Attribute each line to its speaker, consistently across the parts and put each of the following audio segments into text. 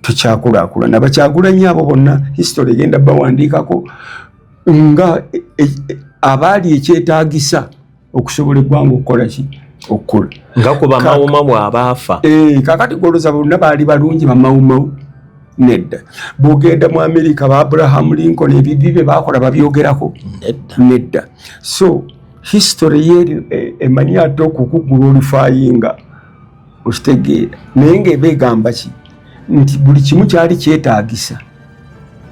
Speaker 1: Tukyakulaakulana. Bakyagulanyi abo bonna history egenda bawandiikako nga abaali ekyetaagisa okusobola eggwanga okukola ki, okukula.
Speaker 2: Nga ku bamawumawu abaafa.
Speaker 1: Kakati goloza bonna baali balungi bamawumawu? Nedda. Bwogenda mu Amerika, ba Abraham Lincoln ebibi bye baakola babyogerako? Nedda. So history ye emanyi ate okukugula olufayinga, okitegeera? Naye ngaeba egamba ki? Nti buli kimu kyali kyetaagisa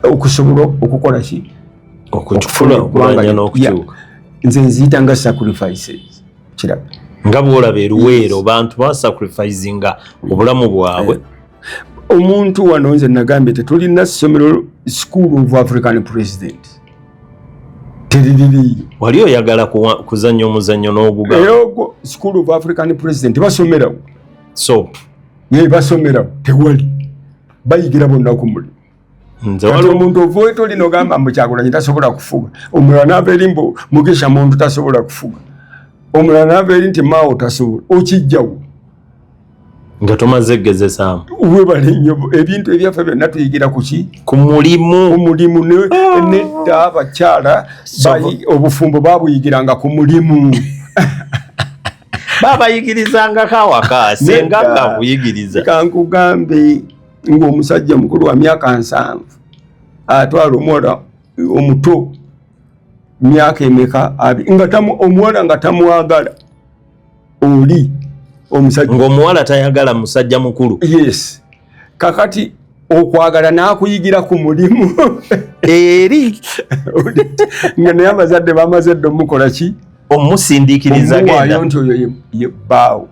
Speaker 1: okusobola okukola ki?
Speaker 2: Okukula, okulanya n'okukyuka.
Speaker 1: Nze nziyita nga sacrifices, kiraba?
Speaker 2: Nga bwolaba eruweero, bantu basacrificinga obulamu bwabwe.
Speaker 1: Omuntu wano, nze nagambye tetulina ssomero School of African President, teriririyo.
Speaker 2: Wali oyagala kuzannya omuzannyo n'ogugamba.
Speaker 1: Era ogwo School of African President basomerawo.
Speaker 2: So
Speaker 1: ye basomerawo tewali, bayigira bonna ku mulimu.
Speaker 2: Nze
Speaker 1: Kati
Speaker 2: waliwo
Speaker 1: omuntu ova toli nogamba mbu Kyagulanyi tasobola kufuga, omulala naava eri mbu Mugisha Muntu tasobola kufuga, omulala naava eri nti Maawo tasobola, okijjawo?
Speaker 2: Nga tomaze gezesaamu.
Speaker 1: Webale nnyo. Ebintu ebyaffe byonna tuyigira ku ki?
Speaker 2: Ku mulimu.
Speaker 1: Ku mulimu. Nedda abakyala obufumbo babuyigiranga ku mulimu.
Speaker 2: Babayigirizangako awaka, senga
Speaker 1: Nedda.
Speaker 2: nga kuyigiriza.
Speaker 1: Kankugambe, ng'omusajja mukulu wa myaka 70 atwala omuwala omuto myaka emeka, nga omuwala nga tamwagala oli omusajja.
Speaker 2: Ng'omuwala tayagala musajja mukulu.
Speaker 1: Yes. Kakati okwagala n'akuyigira ku mulimu.
Speaker 2: Eri
Speaker 1: nga naye abazadde bamaze dda omukola ki?
Speaker 2: Omusindiikiriza.
Speaker 1: Omuwaayo
Speaker 2: genda
Speaker 1: nti oyo ye bbaawo.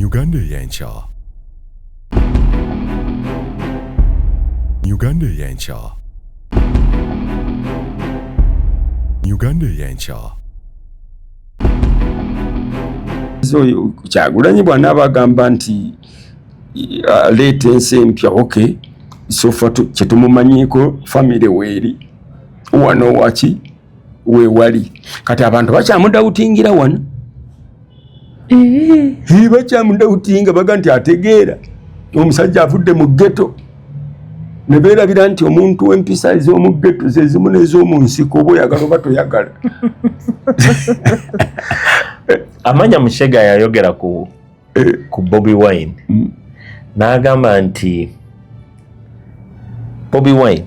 Speaker 3: Uganda Yencha. Uganda Yencha. Uganda Yencha.
Speaker 1: Oyo Kyagulanyi bw'anaaba agamba nti aleeta ensi empya, ok, so far kyetumumanyiiko famire weeri wano waki wewali. Kati abantu bakyamudoubtingira wano. Bakyamudoubtinga, baga nti ategeera omusajja avudde mu ghetto, ne beerabira nti omuntu w'empisa ez'omu ghetto zezimu n'ez'omu nsiko, oba oyagala oba toyagala.
Speaker 2: Amanya Mushega yayogera ku Bobi Wine n'agamba nti Bobi Wine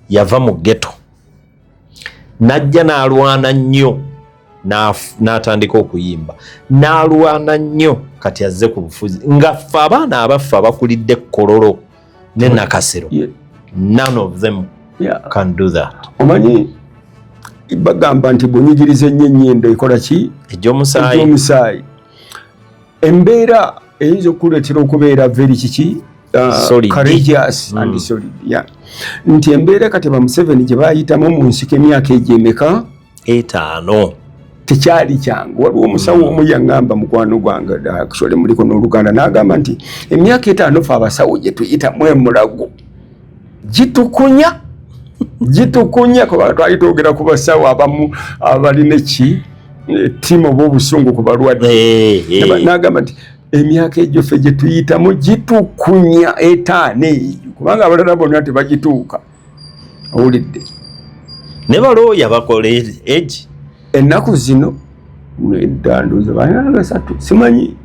Speaker 2: yava mu ghetto n'ajja n'alwana nnyo, n'atandika okuyimba, n'alwana nnyo, kati azze ku bufuzi nga ffe abaana abaffe abakulidde Kololo ne Nakasero, none of them can do that.
Speaker 1: Omanyi bagamba nti bwonyigiriza ennyo ennyindo ekola ki?
Speaker 2: Egy'omusaayi.
Speaker 1: Egy'omusaayi. Embeera eyinza okukuleetera okubeera very kiki,
Speaker 2: Solid.
Speaker 1: courageous and solid, yeah. Nti embeera kati ba Museveni gye bayitamu mu nsiko emyaka egyo emeka?
Speaker 2: 50.
Speaker 1: Tekyali kyangu. Waliwo omusawo omu yaŋŋamba, mukwano gwange, actually muliko n'oluganda, n'agamba nti emyaka 50 fe abasawo gye tuyitamu emulago gitukunya, gitukunya, kuba twali twogera ku basawo abamu abalina eki ettima oba obusungu ku balwadde. N'agamba nti emyaka egyo ffe gye tuyitamu gitukunya, 50 eyo, kubanga abalala bonna tebagituuka. Owulidde?
Speaker 2: Ne balooya bakola egi.
Speaker 1: Ennaku zino nedda, ndowooza balina 3, simanyi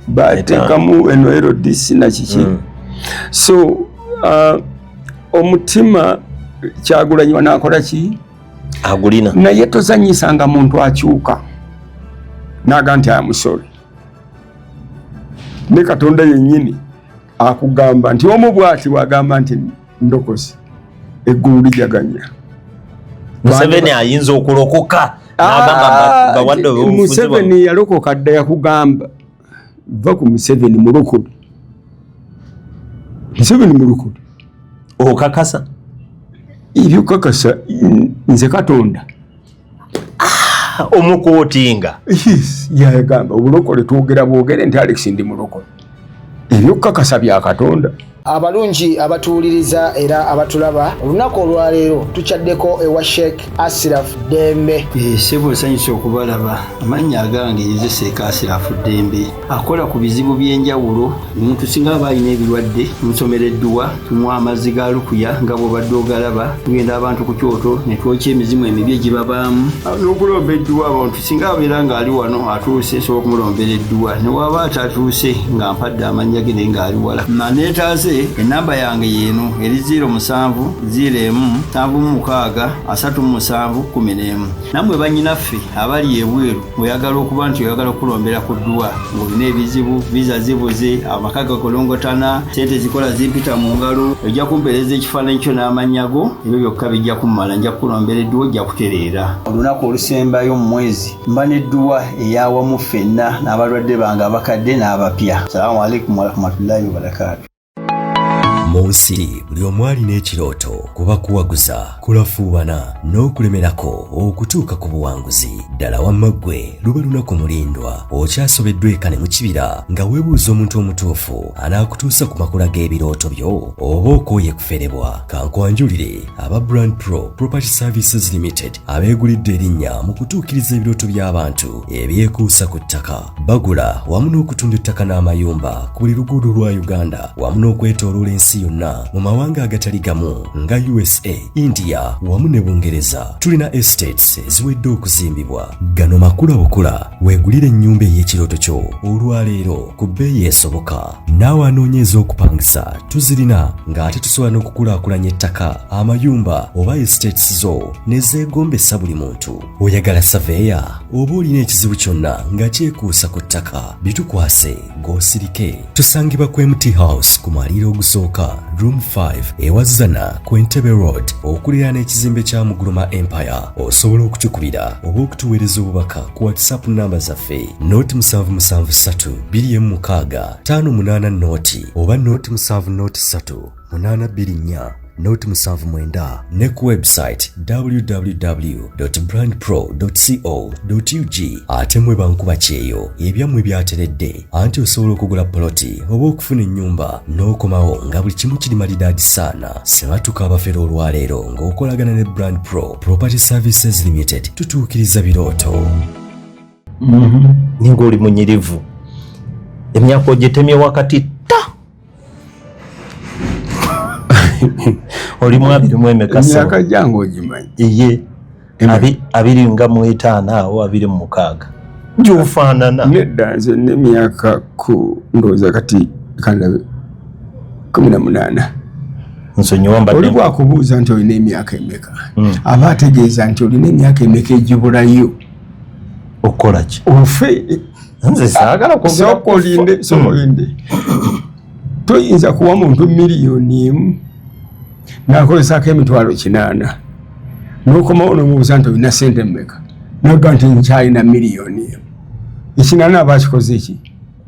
Speaker 1: bateekamu eno LDC nakiki. So omutima Kyagulanyi wanaakola ki?
Speaker 2: Agulina.
Speaker 1: Naye tozanyisanga muntu akyuka naga nti amusole. Ne Katonda yennyini akugamba nti omu bwati bwagamba nti ndokose, eggulu lijaganya.
Speaker 2: Museveni ayinza okulokoka n'agamba bawadde obufuzi.
Speaker 1: Museveni yalokoka dda. Yakugamba va ku Museveni, mulokole. Museveni mulokole.
Speaker 2: Okakasa?
Speaker 1: Ebyokakasa nze Katonda.
Speaker 2: Omuquotinga.
Speaker 1: Yes, yagamba obulokole twogera bwogere nti Alex ndi mulokole, ebyokukakasa bya Katonda.
Speaker 4: Abalungi abatuwuliriza era abatulaba, olunaku olwaleero tukyaddeko ewa Sheikh Asiraf Ddembe.
Speaker 5: Ssebo, nsanyusa okubalaba. Amannya agange nze Sheikh Asirafu Ddembe, akola ku bizibu by'enjawulo. Omuntu singa aba alina ebirwadde, tumusomera edduwa, tumuwa amazzi ga lukuya nga bw'obadde ogalaba. Tugenda abantu ku kyoto ne twokya emizimu emibi egibabaamu n'okulomba edduwa. Abantu singa abeera ng'ali wano atuuse, nsobola okumulombera edduwa, ne waba atatuuse nga mpadde amannya ge naye ng'ali wala naneetaase. Enamba yange yeeno, eri 07 01 76 37 11. Nammwe bannyinaffe abali ebweru, ng'oyagala okuba nti oyagala okulombera ku dduwa, ng'olina ebizibu, visa zibuze, amaka gakolongotana, sente zikola zimpita mu ngalo, ojja kumpeereza ekifaananyi kyo n'amannya go. Ebyo byokka bijja kummala, nja kukulombera edduwa, ojja kutereera. Olunaku olusembayo mu mwezi mba n'edduwa eyawamu ffenna n'abalwadde bange abakadde n'abapya. Salaamu alaikum warahmatullahi wabarakaatu.
Speaker 6: Mu nsi buli omu alina ekirooto, kuba kuwaguza, kulafuubana n'okulemerako okutuuka ku buwanguzi. Ddala wamma ggwe luba lunaku mulindwa, okyasobeddwa eka ne mu kibira nga weebuuza omuntu omutuufu anaakutuusa ku makula g'ebirooto byo, oba okooye kuferebwa. Kankwanjulire aba Brand Pro Property Services Limited, abeegulidde erinnya mu kutuukiriza ebirooto by'abantu ebyekuusa ku ttaka. Bagula wamu n'okutunda ettaka n'amayumba ku buli luguudo lwa Uganda wamu n'okwetooloola ensi yonna mu mawanga agatali gamu nga USA, India wamu ne Bungereza. Tulina estates eziwedde okuzimbibwa. Gano makula bukula, weegulire ennyumba ey'ekirooto kyo olwaleero ku bbeeyi esoboka. Naawe anoonya ez'okupangisa, tuzirina, ng'ate tusobola n'okukulaakulanya ettaka, amayumba oba estates zo ne zeegombesa buli muntu. Oyagala surveyor oba olina ekizibu kyonna nga kyekuusa ku ttaka, bitukwase g'osirike. Tusangibwa ku MT House ku mwaliiro ogusooka, room 5, ewazana ku Entebbe Road, okuliraana ekizimbe kya Muguluma Empire. Osobola okutukubira oba okutuweereza obubaka ku WhatsApp namba zaffe 077 216 58 0 oba 070 3 824 079, ne ku website www.brandpro.co.ug. Ate mwe bankuba kyeyo, ebyammwe byateredde, anti osobola okugula poloti oba okufuna ennyumba n'okomawo nga buli kimu kiri malidaadi saana. Sebatuka abafera olwaleero ng'okolagana ne Brand Pro Property Services Limited, tutuukiriza birooto.
Speaker 2: Ninga oli munyirivu, emyaka ogitemye wakati ta oli mu 20 emeka?
Speaker 1: Emyaka gyange ogimanyi?
Speaker 2: Iye. 25 awo, 26 gyofaanana.
Speaker 1: Nedda, nze nemyaka ku ndowooza kati kandabe, 18.
Speaker 2: Nsonyiwa, mbadde
Speaker 1: Oli bwakubuuza nti olina emyaka emeka, aba ategeeza nti olina emyaka emeka egibulayo
Speaker 2: Okukola ki?
Speaker 1: Ofe.
Speaker 2: Nze saagala kwogera.
Speaker 1: Sooka olinde, sooka olinde. Toyinza kuwa muntu 1 million n'akozesaako 800,000, n'okomawo n'omubuuza nti olina sente mmeka, naga nti nkyalina 1 million. 800 aba akikoze eki?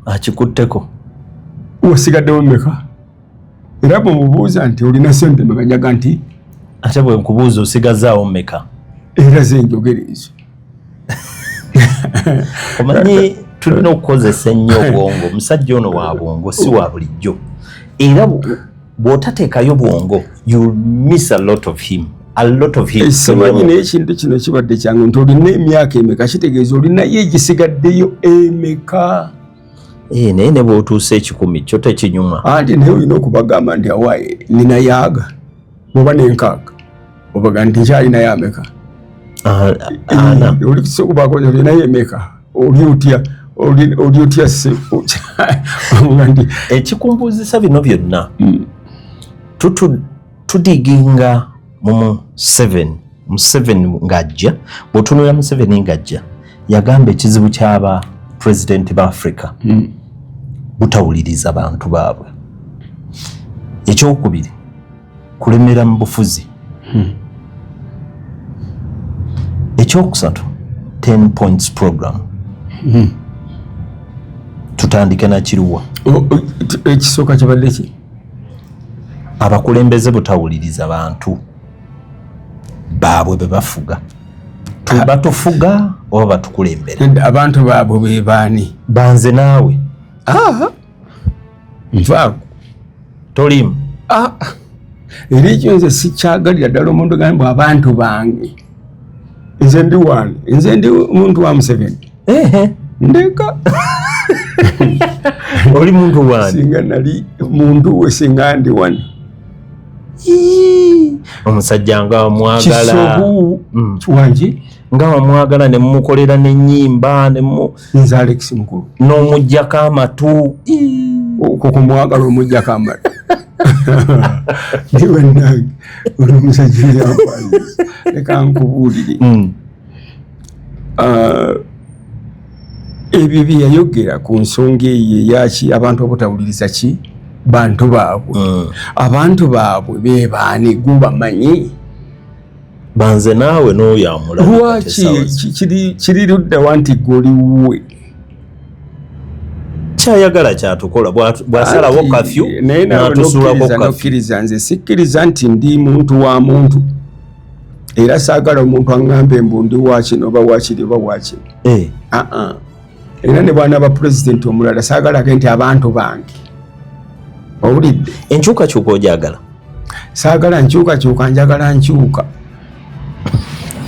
Speaker 2: Akikutteko.
Speaker 1: Wasigaddewo mmeka? Era bwemubuuza nti olina sente mmeka, njaga nti
Speaker 2: Ate bwe nkubuuza osigazaawo mmeka?
Speaker 1: Era zenjogera ezo.
Speaker 2: Omanyi tulina okukozesa ennyo obwongo. Omusajja ono wa bwongo, si wa bulijjo, era bw'otateekayo bwongo, you'll miss a lot of him, a lot of him.
Speaker 1: Simanyi, naye ekintu kino kibadde kyangu nti olina emyaka emeka kitegeeza olinayo egisigaddeyo emeka.
Speaker 2: Eh, naye ne bw'otuusa 100 kyo tekinyuma.
Speaker 1: Anti naye olina okubagamba nti awaaye ninayo aga, bwoba nenkaaga obaga nti nkyalinayo ameka?
Speaker 2: Ah, ana.
Speaker 1: Olikubaako olinayo emeka, oli otya, oli otya se oga nti
Speaker 2: Ekikumbuuzisa bino byonna, tudiginga mu Museveni. Museveni ng'ajja, bw'otunuulira Museveni ng'ajja, yagamba ekizibu ky'aba pulezidenti ba Africa butawuliriza bantu baabwe, ekyokubiri kulemera mu bufuzi, ekyokusatu 10 points program. Tutandike nakiruwa?
Speaker 1: Ekisooka kibadde ki?
Speaker 2: Abakulembeze butawuliriza bantu baabwe be bafuga. Batufuga oba batukulembera?
Speaker 1: Nedda, abantu baabwe be baani?
Speaker 2: Banze naawe.
Speaker 1: Nvaako.
Speaker 2: Tolimu.
Speaker 1: Ah, era ekyo nze sikyagalira ddala omuntu gamba abantu bange. Nze ndi wani? Nze ndi muntu wa Museveni. Ndeka.
Speaker 2: Oli muntu wani?
Speaker 1: Singa nali muntu we, singa ndi wani.
Speaker 2: Omusajja nga wamwagala.
Speaker 1: Kisobu. Wangi?
Speaker 2: Nga wamwagala ne mumukolera n'ennyimba
Speaker 1: Nze Alex Mukulu.
Speaker 2: N'omuggyako amatu.
Speaker 1: Okwo kumwagala omuggyako amatu. Ndi bannange, ono omusajja yankwanyiza. Leka nkubuulire. Ah, ebyo bye yayogera ku nsonga eyo eyaki abantu obutawuliriza ki bantu baabwe. Abantu baabwe be baani? Gubamanyi?
Speaker 2: Banze naawe n'oyo amulaba.
Speaker 1: Lwaki kiri luddawa nti gwe oli wuwe?
Speaker 2: Kyayagala kyatukola, bw'asalawo
Speaker 1: Anti,
Speaker 2: kafyu
Speaker 1: naye naawe
Speaker 2: n'atusuulako
Speaker 1: nokkiriza
Speaker 2: kafyu.
Speaker 1: Nokkiriza, nze sikkiriza nti ndi muntu wa muntu, era saagala omuntu aŋŋambe mbu ndi wakino oba wakiri oba wakino. Aa, era ne bw'anaaba pulezidenti omulala, saagala age nti abantu bange. Owulidde?
Speaker 2: Enkyukakyuka ogyagala?
Speaker 1: Saagala nkyukakyuka, njagala nkyuka.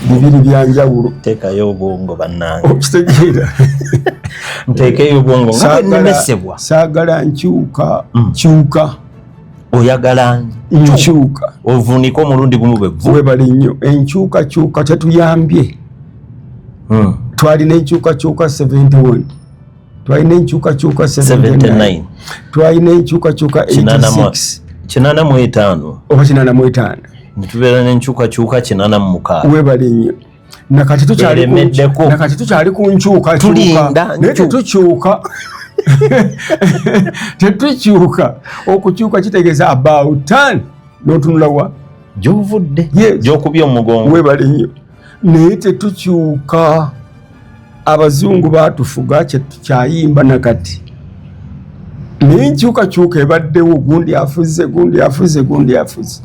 Speaker 1: Bibiri byanjawulo.
Speaker 2: Teekayo obwongo bannange.
Speaker 1: Okitegeera?
Speaker 2: Nteekeyo obwongo nga bwennemesebwa.
Speaker 1: Saagala nkyuka kyuka.
Speaker 2: Oyagala
Speaker 1: nkyuka.
Speaker 2: Ovuunike omulundi gumu bwe vvu.
Speaker 1: Webale nnyo. Enkyukakyuka tetuyambye. Twalina enkyukakyuka 71, twalina enkyukakyuka 79,
Speaker 2: 79.
Speaker 1: twalina enkyukakyuka 86.
Speaker 2: 85.
Speaker 1: Oba 85.
Speaker 2: Netubeera n'enkyukakyuka 86.
Speaker 1: Webale nnyo. Nakati tukyali ku
Speaker 2: Tweremeddeko.
Speaker 1: Nakati tukyali ku nkyukakyuka.
Speaker 2: Tulinda
Speaker 1: Naye tetukyuka, tetukyuka. Okukyuka kitegeeza about turn, n'otunula wa
Speaker 2: gyovudde,
Speaker 1: Yes.
Speaker 2: gyokubya omugongo.
Speaker 1: Webale nnyo. Naye tetukyuka. Abazungu batufuga, kyetukyayimba nakati, naye enkyukakyuka ebaddewo. Gundi afuze, gundi afuze, gundi afuze,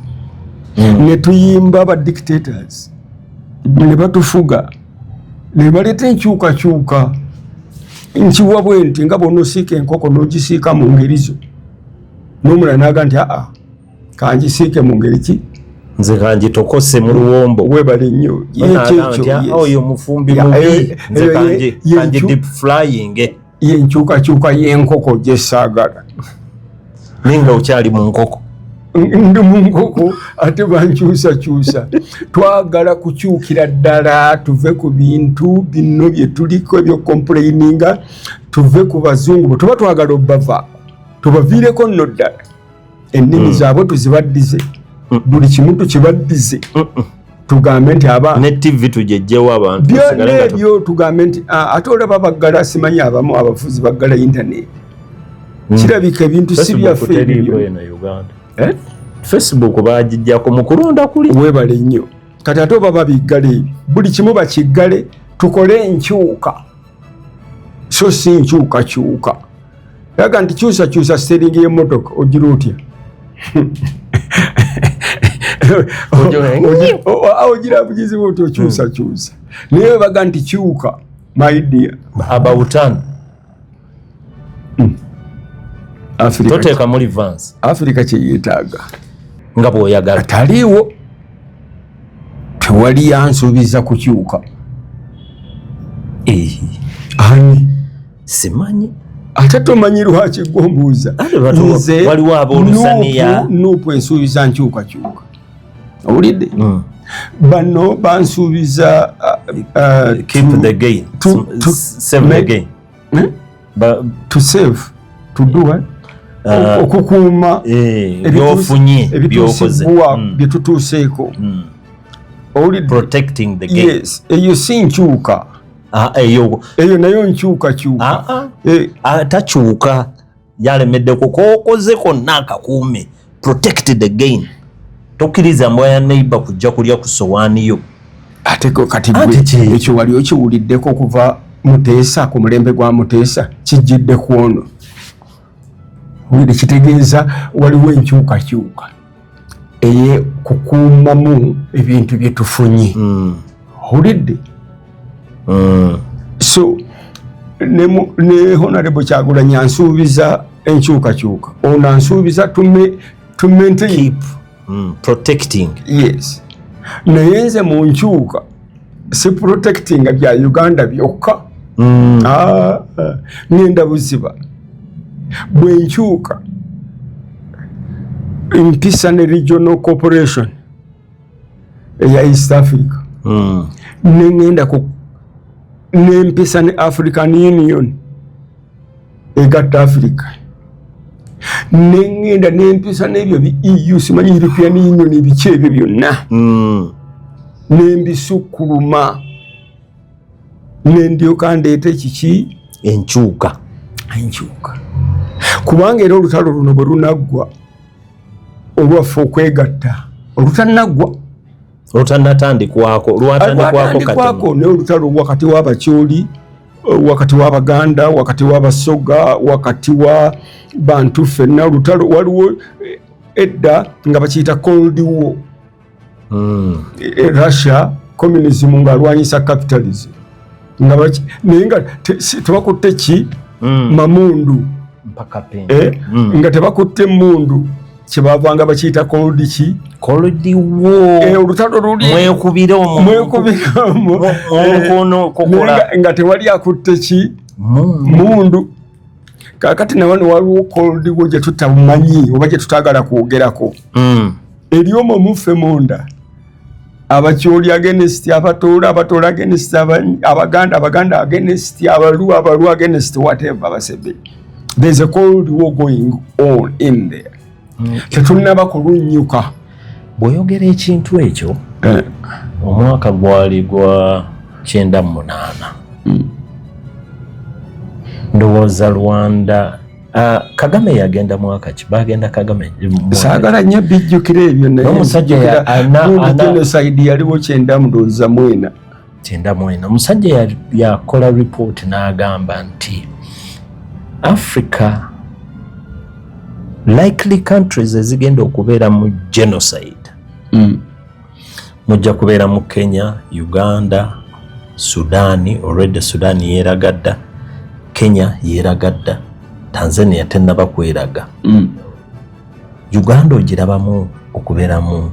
Speaker 1: ne tuyimba ba dictators ne batufuga ne baleeta enkyukakyuka. Nkiwa bwe nti nga bw'onoosiika enkoko n'ogisiika mu ngeri zo, n'omulala naga nti aa, kangisiike mu ngeri ki?
Speaker 2: Nze kangitokose mu luwombo.
Speaker 1: Webale nnyo.
Speaker 2: Nti,
Speaker 1: Ekyo,
Speaker 2: "Ah,
Speaker 1: yes.
Speaker 2: oyo mufumbi
Speaker 1: Ya,
Speaker 2: mubi, nze
Speaker 1: eyo
Speaker 2: kangi deep frying."
Speaker 1: Yenkyukakyuka y'enkoko gyesaagala.
Speaker 2: Naye nga okyali mu nkoko.
Speaker 1: Ndi mu nkoko, ate bankyusakyusa. Twagala kukyukira ddala, tuve ku bintu bino bye tuliko ebyocomplaininga, tuve ku bazungu. Bwe tuba twagala obbavaako, tubaviireko nno ddala. Ennimi zaabwe tuzibaddize, buli kimu tukibaddize, tugambe nti aba
Speaker 2: Ne TV tugyeggyewo, abantu
Speaker 1: byonna
Speaker 2: tusigale nga
Speaker 1: ebyo, tugambe nti ah, ate olaba baggala, simanyi abamu abafuzi baggala internet. Kirabika ebintu si
Speaker 2: Facebook
Speaker 1: byaffe
Speaker 2: teriiko
Speaker 1: ebyo.
Speaker 2: eno Uganda.
Speaker 1: Eh?
Speaker 2: Facebook bagijjako mu kulonda kuli.
Speaker 1: Webale nnyo. Kati ate oba babiggala ebyo, buli kimu bakiggale, tukole enkyuka, so si nkyukakyuka. Yaga nti kyusakyusa steering y'emmotoka, ogira otya? Ogira bugizi buti okyusakyusa, naye baga nti kyuka, my dear.
Speaker 2: About turn.
Speaker 1: Africa,
Speaker 2: Toteekamu reverse.
Speaker 1: Africa kyeyeetaaga
Speaker 2: nga bw'oyagala.
Speaker 1: Taliiwo, tewali yansuubiza kukyuka. Ani?
Speaker 2: Simanyi.
Speaker 1: Ate tomanyi lwaki gwombuuza?
Speaker 2: Ate waliwo ab'olusaniya.
Speaker 1: NUP ensuubiza nkyukakyuka, owulidde? Bano bansuubiza
Speaker 2: Keep the gain. Save the gain.
Speaker 1: Eh? To save, to do what? Okukuuma
Speaker 2: Byofunye, byokoze.
Speaker 1: ebituusibwa, bye tutuuseeko. Owulidde?
Speaker 2: Protecting the gain.
Speaker 1: Yes, eyo si nkyuka.
Speaker 2: Ah, eyo
Speaker 1: Eyo nayo nkyukakyuka.
Speaker 2: Ah, ah.
Speaker 1: Eh,
Speaker 2: Ah, takyuka, yalemeddeko kokoze konna akakuume. Protect the gain. Tokkiriza mbwa ya neighbor kujja kulya ku sowaani yo.
Speaker 1: Ate ko kati
Speaker 2: Ate
Speaker 1: gwe
Speaker 2: ki?
Speaker 1: Ekyo wali okiwuliddeko okuva Muteesa, ku mulembe gwa Muteesa, kijjidde ku ono? Owulidde? Kitegeeza waliwo enkyukakyuka eye kukuumamu ebintu bye tufunye. Owulidde? So ne Honorable Kyagulanyi ansuubiza enkyukakyuka, ono ansuubiza tume To maintain.
Speaker 2: Keep protecting.
Speaker 1: Yes, naye nze mu nkyuka si protectinga bya Uganda byokka. Ah, ah, ngenda buziba. Bwe nkyuka mpisa ne regional corporation eya East Africa, neŋŋenda ku nempisa ne African Union egatta Africa, neŋŋenda nempisa n'ebyo bi EU, simanyi European Union, ebiki ebyo byonna, nembisukkuluma, nendyoka ndeeta ekiki?
Speaker 2: Enkyuka.
Speaker 1: Enkyuka, kubanga era olutalo luno bwe lunaggwa olwaffe okwegatta, olutannaggwa,
Speaker 2: olutannatandikwako, lwatandikwako.
Speaker 1: Lwatandikwako, naye olutalo wakati w'Abakyoli, wakati w'Abaganda, wakati w'Abasoga, wakati wa bantu ffenna, olutalo waliwo edda nga bakiyita Cold War. Russia communism ng'alwanyisa capitalism, nga naye nga tebakutte ki? Mamundu.
Speaker 2: Mpaka pe.
Speaker 1: Nga tebakutte emundu, kyebavanga bakiyita cold ki?
Speaker 2: Cold War.
Speaker 1: Olutalo luli
Speaker 2: mwekubira omwo.
Speaker 1: Mwekubiramu.
Speaker 2: Omukono kukola.
Speaker 1: Naye nga tewali akutte ki?
Speaker 2: Mundu.
Speaker 1: Mundu. Kakati nawano waliwo cold war gye tutamanyi oba gye tutagala kwogerako. Eri omwo muffe munda, Abakyoli against Abatoola, Abatoola against Abaganda, Abaganda against Abalu, Abalu against whatever, Abasebe. There's a cold war going on in there. Tetunnaba kulunnyuka.
Speaker 2: Bw'oyogera ekintu ekyo, omwaka gwali gwa 98, ndowooza Rwanda, Kagame yagenda mwaka ki? Bagenda Kagame mwaka ki?
Speaker 1: Saagala nnyo bijjukira ebyo, naye
Speaker 2: N'omusajja
Speaker 1: nzijukira gundi genocide yaliwo 90, ndowooza 40.
Speaker 2: 94. Omusajja yakola report n'agamba nti Africa likely countries ezigenda okubeera mu genocide mujja kubeera mu Kenya, Uganda, Sudaani. Already Sudaani yeeraga dda, Kenya yeeraga dda, Tanzania tennaba kweraga. Uganda ogirabamu okubeeramu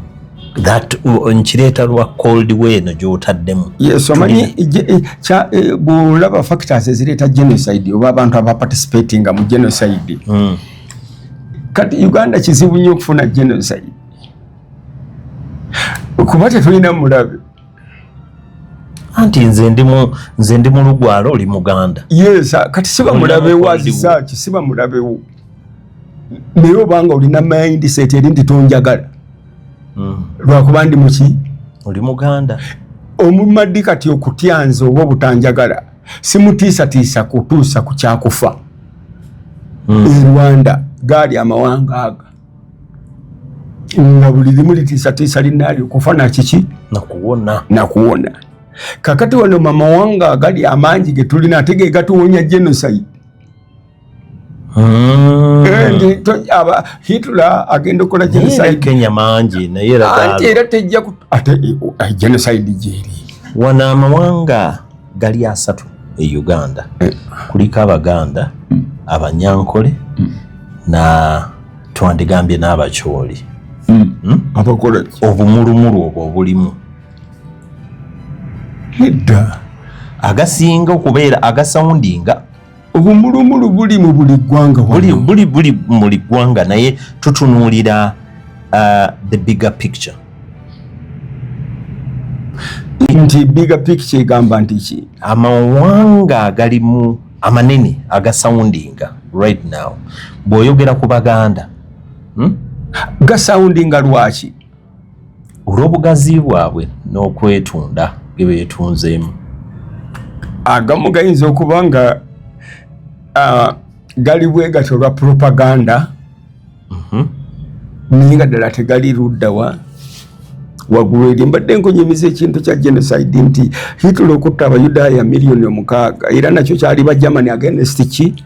Speaker 2: that? Nkireeta lwa cold war eno gy'otaddemu.
Speaker 1: Yes, omanyi bw'olaba factors ezireeta genocide oba abantu abaparticipatinga mu genocide, kati Uganda kizibu nnyo okufuna genocide kuba tetulina mulabe.
Speaker 2: Anti nze ndi mu lugwalo, oli muganda.
Speaker 1: Yes, kati siba
Speaker 2: Olina
Speaker 1: mulabewo.
Speaker 2: cold war.
Speaker 1: Azisaaki siba mulabewo, naye obanga olina mindset eri nti tonjagala lwakuba ndi muki?
Speaker 2: Oli muganda.
Speaker 1: Omumaddi kati okutyanza oba obutanjagala simutiisatiisa kutuusa ku kyakufa. E Rwanda gaali amawanga aga nga buli limu litiisatiisa linaalyo kufa nakiki?
Speaker 2: Nakuwona.
Speaker 1: Nakuwona. Kakati wano mamawanga agali amangi ge tulina ate ge gatuwonya genocide. Nti Hitler agenda okukola
Speaker 2: Naye era
Speaker 1: genocide.
Speaker 2: Kenya mangi, naye era
Speaker 1: Anti
Speaker 2: gaalo.
Speaker 1: era tejja ate genocide gyeri.
Speaker 2: Wano amawanga gali 30 e Uganda. Kuliko Abaganda, Abanyankole, na twandigambye n'Abakyoli.
Speaker 1: Abakola?
Speaker 2: Obumulumulu obwo obulimu.
Speaker 1: Nedda.
Speaker 2: Agasinga okubeera agasoundinga.
Speaker 1: Obumulumulu buli mu buli ggwanga
Speaker 2: buli
Speaker 1: wano.
Speaker 2: Buli mu buli ggwanga, naye tutunuulira the bigger picture.
Speaker 1: Nti bigger picture egamba nti ki?
Speaker 2: Amawanga agalimu amanene agasoundinga right now, bw'oyogera ku Baganda,
Speaker 1: Gasoundinga lwaki?
Speaker 2: Olw'obugazi bwabwe n'okwetunda ge beetunzeemu.
Speaker 1: Agamu gayinza okuba nga gali bwe gatyo olwa propaganda, naye nga ddala tegali luddawa waggulu eri. Mbadde nkunyumiza ekintu kya genocide nti Hitler okutta Abayudaaya miliyoni 6 era nakyo kyali ba Germany against ki?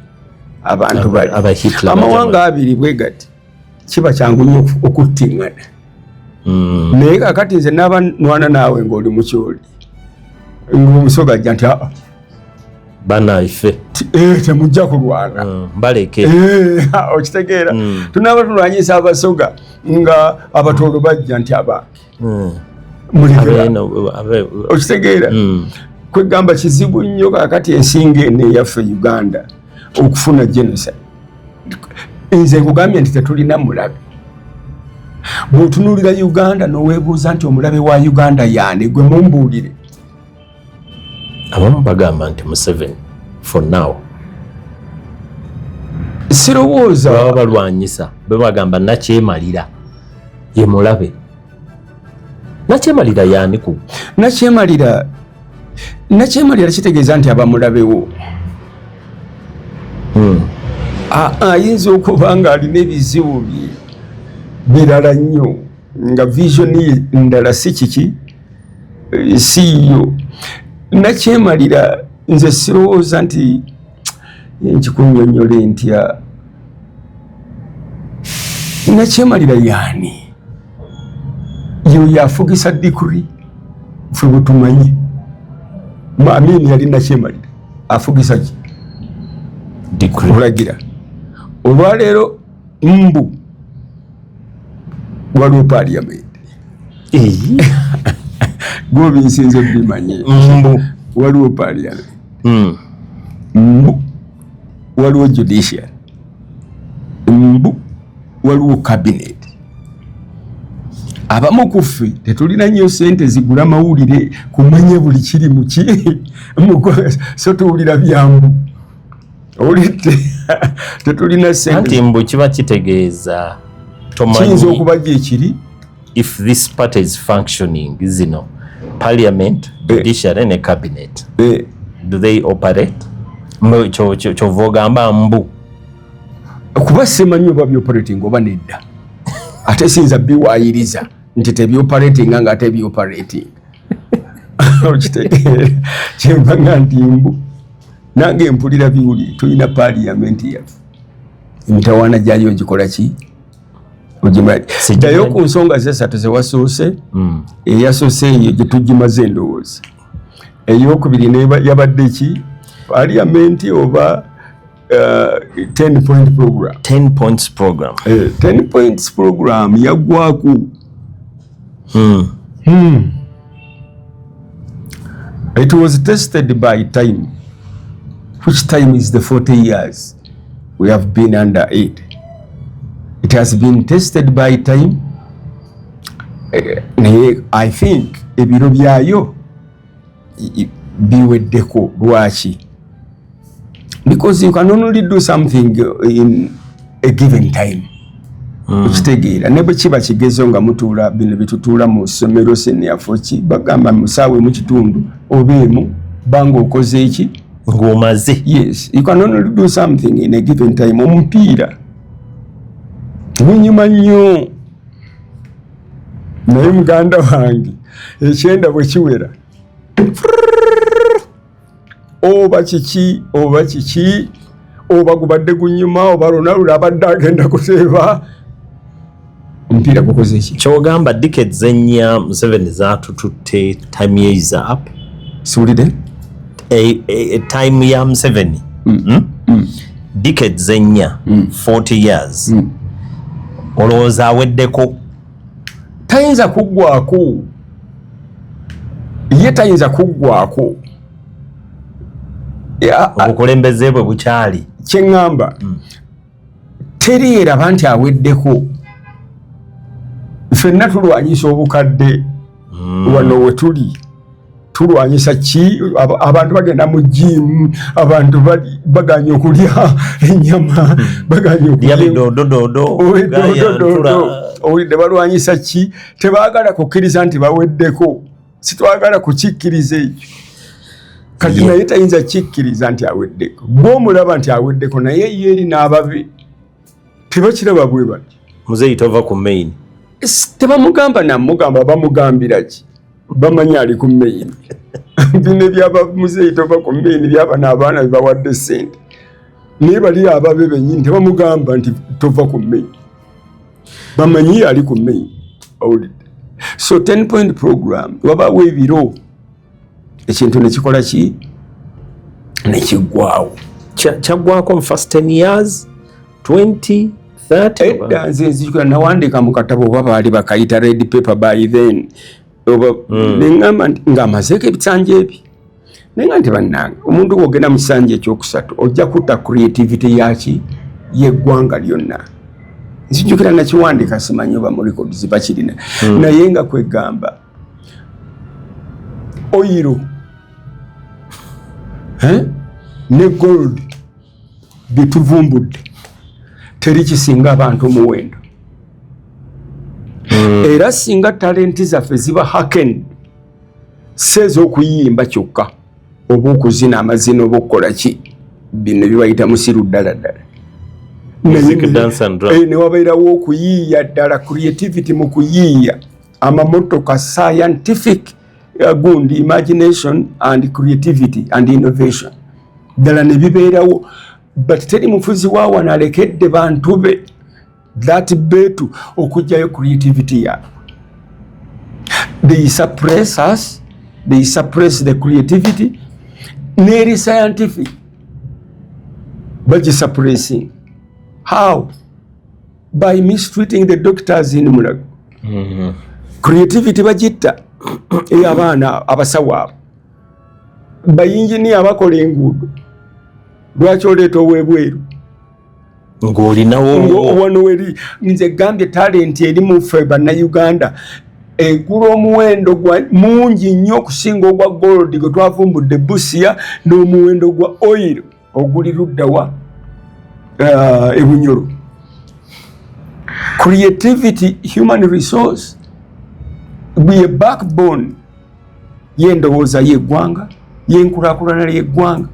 Speaker 1: Abantu bali
Speaker 2: Aba Hitler.
Speaker 1: Amawanga abiri bwe gati kiba kyangu nnyo okuttiŋŋana. Naye kakati nze naaba nwana naawe ng'oli mukyoli, ng'Omusoga ajja nti aa.
Speaker 2: Banaife.
Speaker 1: Temujja kulwana.
Speaker 2: Mbaleke.
Speaker 1: Okitegeera? Tunaaba tulwanyisa Abasoga nga Abatoolo bajja nti abange mulekera. Okitegeera? Kwegamba kizibu nnyo kakati ensinga eno eyaffe Uganda okufuna genocide. Nze nkugambye nti tetulina mulabe. Bw'otunuulira Uganda n'oweebuuza nti omulabe wa Uganda yaani, gwe mumbuulire.
Speaker 2: Abamu bagamba nti Museveni for now.
Speaker 1: Sirowooza.
Speaker 2: Baba balwanyisa be bagamba nakyemalira ye mulabe. Nakyemalira yaani ku?
Speaker 1: Nakyemalira kitegeeza nti abamulabewo. Ayinza okuba nga alina ebizibu bye birala nnyo, nga vision ye ndala, si kiki, si yo nakyemalira. Nze sirowooza nti nkikunyonyole ntya nakyemalira yaani. Yoyo afugisa decree, ffe bwetumanyi Amini yali nakyemalira afugisa ki?
Speaker 2: Decree.
Speaker 1: Kulagira. Olwaleero mbu waliwo parliament. Gwobinsinze bimanyi.
Speaker 2: Mbu.
Speaker 1: Waliwo parliament. Mbu waliwo judiciary. Mbu waliwo cabinet. Abamu ku ffe tetulina nnyo sente zigula mawulire kumanya buli kiri muki, so tuwulira byambu. Owulidde? Tetulina sente.
Speaker 2: Anti mbu kiba kitegeeza
Speaker 1: kiyinza
Speaker 2: tomanyi
Speaker 1: okuba gyekiri.
Speaker 2: If this party is functioning, zino parliament, judiciary ne cabinet, do they operate? Kyova ogamba mbu.
Speaker 1: Kuba simanyi oba byoperating oba nedda, ate siyinza biwayiriza nti tebyoperatinga nga ate byoperating. Okitegeera? Kyenvanga nti mbu nange mpulira biwuli. Tulina parliament yaffe, emitawaana gyayo gikola ki? Ogimanyi. Ddayo ku nsonga zesatu zewasoose. Eyasoose eyo gyetugimaze endowooza. Eyokubiri yabadde ki? Parliament oba 10 point program?
Speaker 2: 10 points program.
Speaker 1: 10 points program yaggwaku. It was tested by time, which time is the 40 years we have been under it. It has been tested by time. Naye I think ebiro byayo biweddeko. Lwaki? Because you can only do something in a given time. Okitegeera? Ne bwe kiba kigezo nga mutuula bino byetutuula mu ssomero senior four ki, bagamba musaawe mu kitundu oba emu banga okoze eki.
Speaker 2: Ng'omaze.
Speaker 1: Yes, you can only do something in a given time. Omupiira gunyuma nnyo, naye muganda wange ekyenda bwe kiwera oba kiki oba kiki, oba gubadde gunyuma, oba Ronaldo abadde agenda kuteeba, omupiira gukoze ki?
Speaker 2: Kyogamba decades ennya Museveni zatututte, time ye is up.
Speaker 1: Siwulire.
Speaker 2: Time ya Museveni? Decades ennya, 40 years. Olowooza aweddeko?
Speaker 1: Tayinza kuggwako, ye tayinza kuggwako.
Speaker 2: Obukulembeze bwe bukyali.
Speaker 1: Kyeŋŋamba, teri eraba nti aweddeko. Ffenna tulwanyisa obukadde wano we tuli. Tulwanyisa ki? Abantu bagenda mu gym, abantu baganye okulya ennyama, baganye
Speaker 2: lya
Speaker 1: okulya
Speaker 2: bidodododo.
Speaker 1: Ododododo. Owulidde? Balwanyisa ki? Tebaagala kukkiriza nti baweddeko. Sitwagala kukikkiriza ekyo kati. Naye tayinza kikkiriza nti aweddeko. Gwomulaba nti aweddeko, naye ye eri n'ababe tebakiraba bwe bati.
Speaker 2: Muzeeyi tova ku main.
Speaker 1: Tebamugamba namugamba, bamugambira ki? Bamanyi ali ku main. Bino ebyaba muzeeyi tova ku main byabano abaana bebawadde sente, naye bali ababe benyini tebamugamba nti tova ku main, bamanyi ali ku main. Owulidde? So 10 point program, wabaawo ebiro ekintu nekikola ki? Nekiggwawo.
Speaker 2: Kyaggwako mu first 10 years, 20, 30?
Speaker 1: Edda nze nzijukira nawandiika mu katabo, oba baali bakayita red paper by then oba, neŋŋamba nti ng'amazeeko ebisanja ebi, naye nti bannange, omuntu bw'ogenda mu kisanja ekyokusatu ojja kutta creativity yaki y'eggwanga lyonna. Nzijukira nakiwandiika, simanyi oba mu records bakirina, naye nga kwegamba oil ne gold byetuvumbudde teri kisinga abantu omuwendo. Era singa talenti zaffe ziba haken, si ez'okuyimba kyokka oba okuzina amazina oba okukola ki, bino bibayita musiru ddala ddala.
Speaker 2: Music, dance and drum.
Speaker 1: Ne wabeerawo okuyiiya ddala, creativity mu kuyiiya amamotoka, scientific gundi, imagination and creativity and innovation ddala ne bibeerawo. But teri mufuzi wa wano alekedde bantu be that betu okugyayo creativity yaabwe. They suppress us, they suppress the creativity neri scientific bagisuppressing. How? By mistreating the doctors in Mulago. Creativity bagitta ey'abaana abasawo abo, bayinginiya abakola enguudo. Lwaki oleeta ow'ebweru
Speaker 2: ng'olinawo?
Speaker 1: Wano weri nze gambye talenti eri muffe Bannayuganda egula omuwendo gwa mungi nnyo okusinga ogwa gold gwe twavumbudde Busia n'omuwendo gwa oil oguli luddawa eBunyoro. Creativity, human resource ye backbone y'endowooza y'eggwanga, y'enkulaakulana y'eggwanga.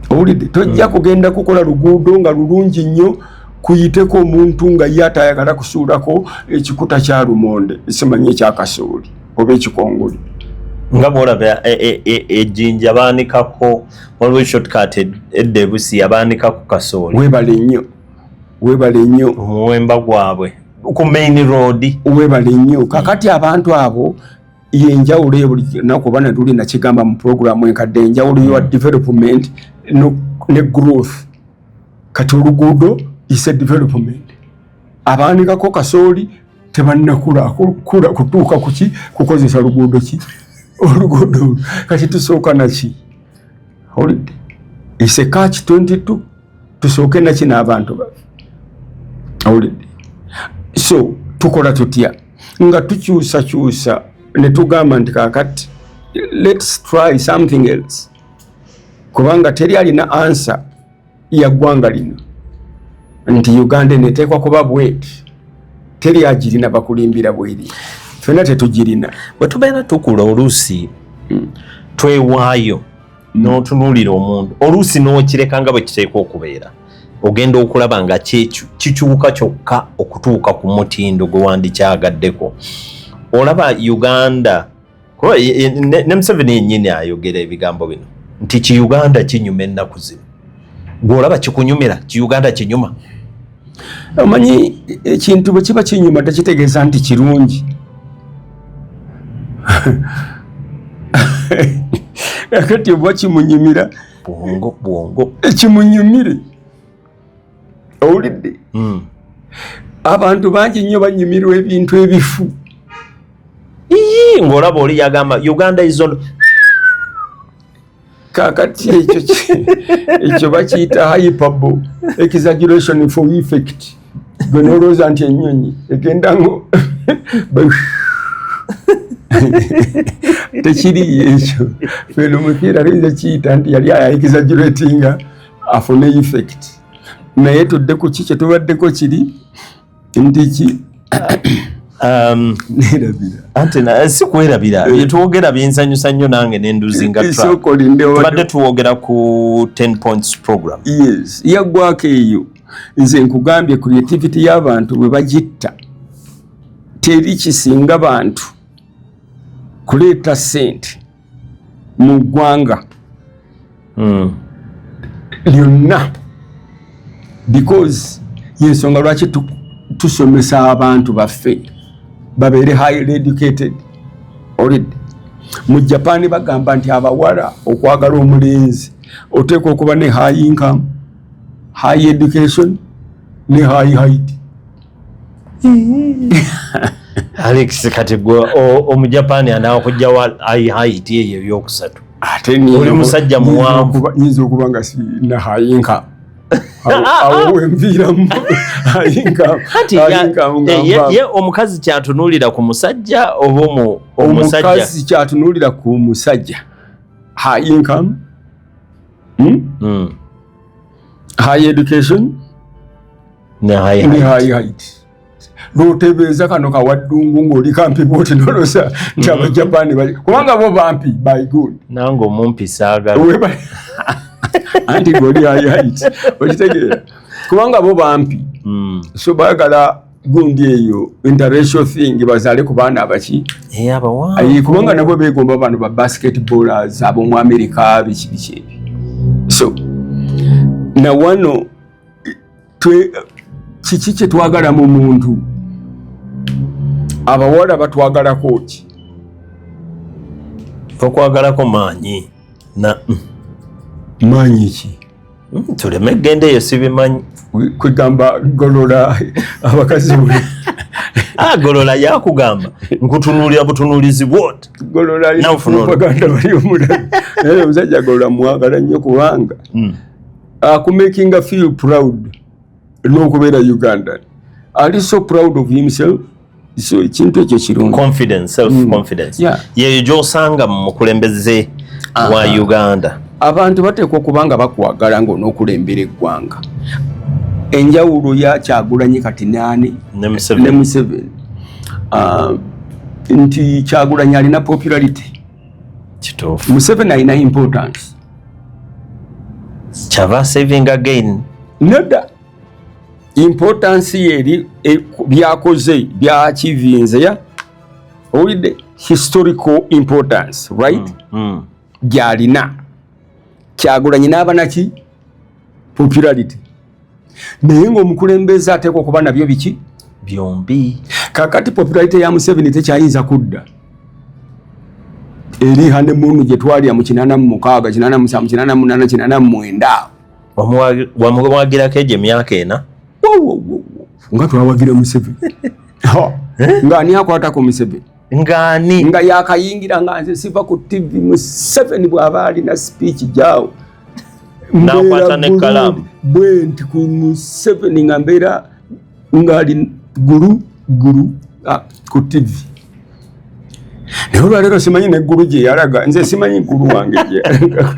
Speaker 1: Owulidde? Tojja kugenda kukola luguudo nga lulungi nnyo kuyiteko omuntu nga ye atayagala kusuulako ekikuta kya lumonde, simanyi ekyakasooli oba ekikongoli.
Speaker 2: Nga bwolaba ejjinja baanikako, waliwo shortcut edda eBusiya, baanikako kasooli.
Speaker 1: Weebale nnyo, weebale nnyo.
Speaker 2: Omuwemba gwabwe ku main road.
Speaker 1: Weebale nnyo. Kakati abantu abo yenjawulo eyo buli lunaku oba netuli nakigamba mu puroguramu enkadde, enjawulo ya development ne growth. Kati oluguudo is a development, abaanikako kasooli tebannakula kula kutuuka kuki kukozesa luguudo ki oluguudo olwo. Kati tusooka naki? Owulidde? Is a catch 22. Tusooke naki n'abantu baffe? Owulidde? So tukola tutya nga tukyusakyusa ne tugamba nti kakati let's try something else, kubanga teri alina answer ya ggwanga lino nti Uganda eneteekwa kuba bweti. Teri agirina, bakulimbira bweri, fenna tetugirina.
Speaker 2: Bwe tubeera tukula, oluusi twewaayo n'otunuulira omuntu, oluusi n'okireka nga bwe kiteekwa okubeera, ogenda okulaba nga kikyuka kyokka okutuuka ku mutindo gwe wandikyagaddeko. Olaba Uganda kuba ne Museveni yennyini ayogera ebigambo bino nti ki Uganda kinyuma ennaku zino. Gw'olaba kikunyumira ki Uganda kinyuma?
Speaker 1: Omanyi, ekintu bwe kiba kinyuma tekitegeeza nti kirungi. Kati oba kimunyumira,
Speaker 2: Bwongo bwongo.
Speaker 1: Kimunyumire, owulidde?
Speaker 2: Mm.
Speaker 1: Abantu bangi nnyo banyumirwa ebintu ebifu.
Speaker 2: Ii, ng'olaba oli yagamba Uganda is on
Speaker 1: Kakati ekyo ekyo bakiyita hyperbole, exaggeration for effect. Gwe nolowooza nti ennyonyi egenda ngo tekiriyo ekyo. Feno mupiira ayinza kiyita nti yali exaggeratinga afune effect. Naye tudde ku ki kyetubaddeko, kiri nti ki? Nerabira.
Speaker 2: Ante si kwerabira, byetwogera binsanyusa nnyo nange nenduzinga track.
Speaker 1: Sooka olinde.
Speaker 2: Tubadde tuwogera ku 10 points program.
Speaker 1: Yes, yaggwako eyo. Nze nkugambye creativity y'abantu bwe bagitta, teri kisinga bantu kuleeta ssente mu ggwanga lyonna, because yensonga lwaki tusomesa abantu baffe babeere highly educated already. Mu Japan bagamba nti abawala okwagala omulenzi Oteekwa okuba ne high income, high education ne high height.
Speaker 2: Alex, kati gwe Omujapani anaakujja wa high height eyo ebyokusatu?
Speaker 1: Ate
Speaker 2: Oli musajja muwanvu.
Speaker 1: Nyinza okuba nga sina high income. Awo wenviiramu high income.
Speaker 2: Kati
Speaker 1: High income nga nva-
Speaker 2: ye omukazi kyatunuulira ku musajja oba omusajja?
Speaker 1: Omukazi kyatunuulira ku musajja, high income, High education
Speaker 2: Ne high
Speaker 1: ne
Speaker 2: height.
Speaker 1: High height. Lwotebeeza kano kawaddungu ng'oli kampi bwoti, nolosa nti Abajapani bali, kubanga bo bampi by good.
Speaker 2: Nange omumpi saagala.
Speaker 1: Anti goli high height, okitegeera? Kubanga bo bampi. So baagala gundi eyo interracial thing, bazaale ku baana abaki?
Speaker 2: Eh, abawanvu.
Speaker 1: Ayi, kubanga nabo begomba bano ba basketballers ab'omu America, biki biki ebyo. So na wano kiki kye twagala mu muntu? Abawala batwagalako ki?
Speaker 2: Okwagalako maanyi na
Speaker 1: Maanyi ki?
Speaker 2: Tuleme genda eyo, sibimanyi.
Speaker 1: Kwegamba golola abakazi buli
Speaker 2: Ah, golola yakugamba nkutunuulira butunuulizi bwoti.
Speaker 1: Golola
Speaker 2: Nawe ofuna
Speaker 1: propaganda bali omulabe, naye omusajja golola mwagala nnyo kubanga akumakinga feel proud n'okubeera Ugandan. Ali so proud of himself, so ekintu ekyo kirungi.
Speaker 2: Confidence, self confidence. Yeyo gyosanga mu mukulembeze wa Uganda.
Speaker 1: Abantu bateekwa okuba nga bakwagala ng'onookulembera eggwanga. Enjawulo ya Kyagulanyi kati naani?
Speaker 2: Ne Museveni.
Speaker 1: Ne Museveni. Nti Kyagulanyi alina popularity.
Speaker 2: Kituufu.
Speaker 1: Museveni alina importance.
Speaker 2: Kyava saving again.
Speaker 1: Nedda, importance ye eri byakoze byakivinze ya owulidde, historical importance, right? Gyalina. Kyagulanyi n'aba naki? Popularity. Naye ng'omukulembeze ateekwa okuba nabyo biki?
Speaker 2: Byombi.
Speaker 1: Kakati popularity ya Museveni tekyayinza kudda eri honeymoon gye twalya mu 86, 87, 88, 89.
Speaker 2: Wamuwagirako egyo emyaka 4?
Speaker 1: Wo, wo, wo, wo. Nga twawagira Museveni. Ha, nga ani akwatako Museveni?
Speaker 2: Ngaani?
Speaker 1: Nga yakayingira, nga nze siva ku TV. Museveni bw'aba alina speech gyawo
Speaker 2: N'akwata n'ekkalaamu.
Speaker 1: Bwe nti ku Museveni nga mbeera ng'ali gulu gulu ku TV. Naye olwaleero simanyi neggulu gye yalaga. Nze simanyi gulu wange gye yalaga.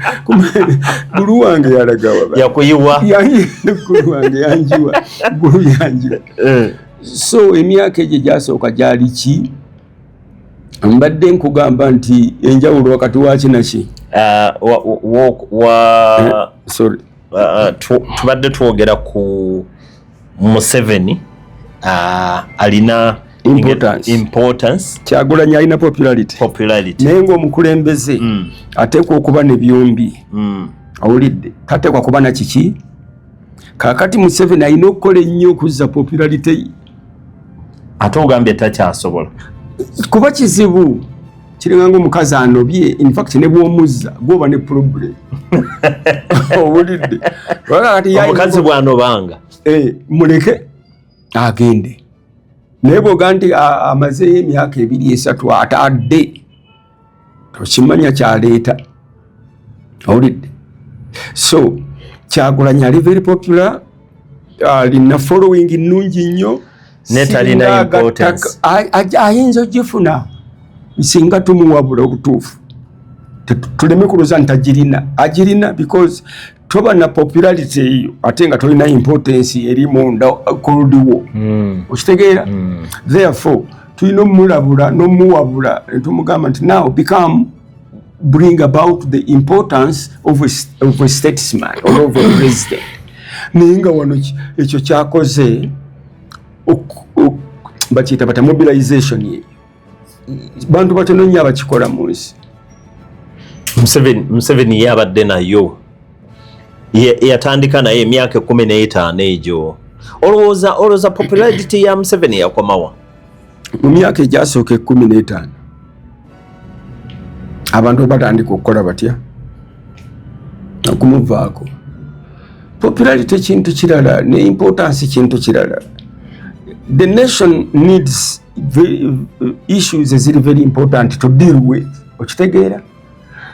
Speaker 1: Gulu wange yalaga wa?
Speaker 2: Yakuyiwa.
Speaker 1: Gulu wange yanjiwa, gulu yanjiwa. So emyaka egyo egyasooka gyali ki? Mbadde nkugamba nti enjawulo wakati waki naki?
Speaker 2: Ah, wa
Speaker 1: Sorry.
Speaker 2: Tubadde twogera ku Museveni, alina
Speaker 1: Importance.
Speaker 2: Importance.
Speaker 1: Kyagulanyi alina popularity.
Speaker 2: Popularity.
Speaker 1: Naye ng'omukulembeze ateekwa okuba ne byombi. Owulidde? Tateekwa kuba na kiki? Kaakati Museveni alina okukola ennyo okuzza popularity ye.
Speaker 2: Ate ogambye takyasobola.
Speaker 1: Kuba kizibu, kiringa ngaomukazi anobye. Infact ne bwomuzza gwoba ne problem, owulidde? Kubanga kati
Speaker 2: Omukazi bw'anobanga.
Speaker 1: Eh, muleke agende, naye bwoga nti amazeeyo emyaka 2, 3, ate adde, tokimanya kyaleeta, owulidde? So Kyagulanyi ali very popular, alina following nnungi nnyo.
Speaker 2: Ne talina
Speaker 1: Singa
Speaker 2: importance.
Speaker 1: Ayinza ogifuna singa tumuwabula obutuufu. Tuleme kulowooza nti agirina. Agirina, because toba na popularity eyo ate nga tolina importance eri munda kuludiwo. Okitegeera? Therefore tulina omulabula n'omuwabula netumugamba nti now become, bring about the importance of a statesman or of a president. Naye nga wano ekyo kyakoze bakiyita bata mobilization ye, bantu batono nnyo abakikola mu nsi.
Speaker 2: Museveni ye abadde nayo. Yatandika naye emyaka 15 egyo. Olowooza popularity ya Museveni yakomawa?
Speaker 1: Mu myaka egyasooka 15 abantu batandika okukola batya? Okumuvaako. Popularity kintu kirala, ne importance kintu kirala. The nation needs issues eziri very important to deal with, okitegeera?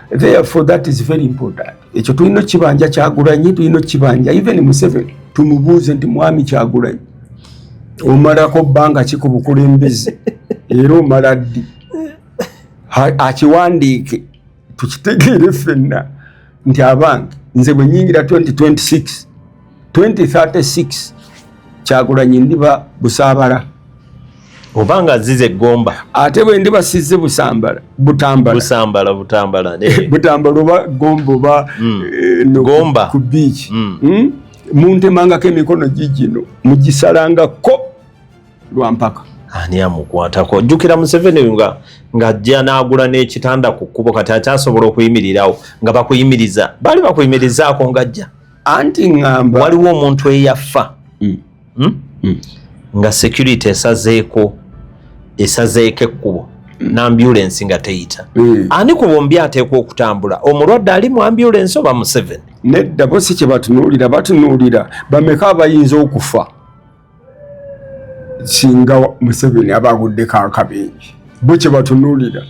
Speaker 1: Therefore that is very important. Ekyo tulina okibanja Kyagulanyi, tulina okibanja even Museveni. Tumubuuze nti, "Mwami Kyagulanyi, omalako bbanga ki ku bukulembeze era omala ddi?" Akiwandiike tukitegeere ffenna nti, "Abange, nze bwe nyingira 2026, 2036 Kyagulanyi ndiba Busaabala."
Speaker 2: Oba nga azize eggomba.
Speaker 1: Ate bwe ndiba sizze Busambala, Butambala.
Speaker 2: Busambala, Butambala.
Speaker 1: Butambala oba Gomba oba no,
Speaker 2: Gomba.
Speaker 1: Ku beach. Muntemangako emikono gigino, mugisalangako lwampaka.
Speaker 2: Ani amukwatako? Jjukira Museveni nga ng'ajja n'agula n'ekitanda ku kkubo. Kati akyasobola okuyimirirawo nga bakuyimiriza? Baali bakuyimirizaako ng'ajja?
Speaker 1: Anti ŋŋamba
Speaker 2: Waliwo omuntu eyafa, Nga security esazeeko ekkubo n'ambulensi nga teyita. Ani ku bombi ateekwa okutambula, omulwadde ali mu ambulensi oba Museveni?
Speaker 1: Nedda, bo si kye batunuulira. Batunuulira bameka abayinza okufa singa Museveni aba aguddeko akabenje. Bo kye batunuulira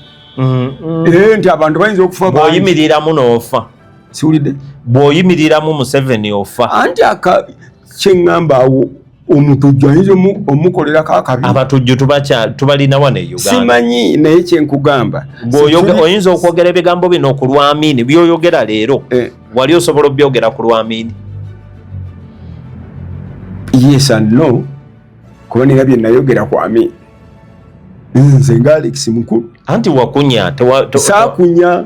Speaker 1: nti abantu bayinza okufa bangi.
Speaker 2: Bw'oyimiriramu n'ofa.
Speaker 1: Siwulidde.
Speaker 2: Bw'oyimiriramu Museveni, ofa.
Speaker 1: Anti aka kyeŋŋamba awo, omutujju ayinza omukolerako akabi.
Speaker 2: Abatujju tubalina wano e Uganda.
Speaker 1: Simanyi, naye kyenkugamba
Speaker 2: Oyinza okwogera ebigambo bino ku lwamini byoyogera leero? Wali osobola obyogera ku lwamini?
Speaker 1: Yes and no, kuba nina bye nayogera ku Amin nze nga Alex Mukulu.
Speaker 2: Anti wakunya.
Speaker 1: Saakunya.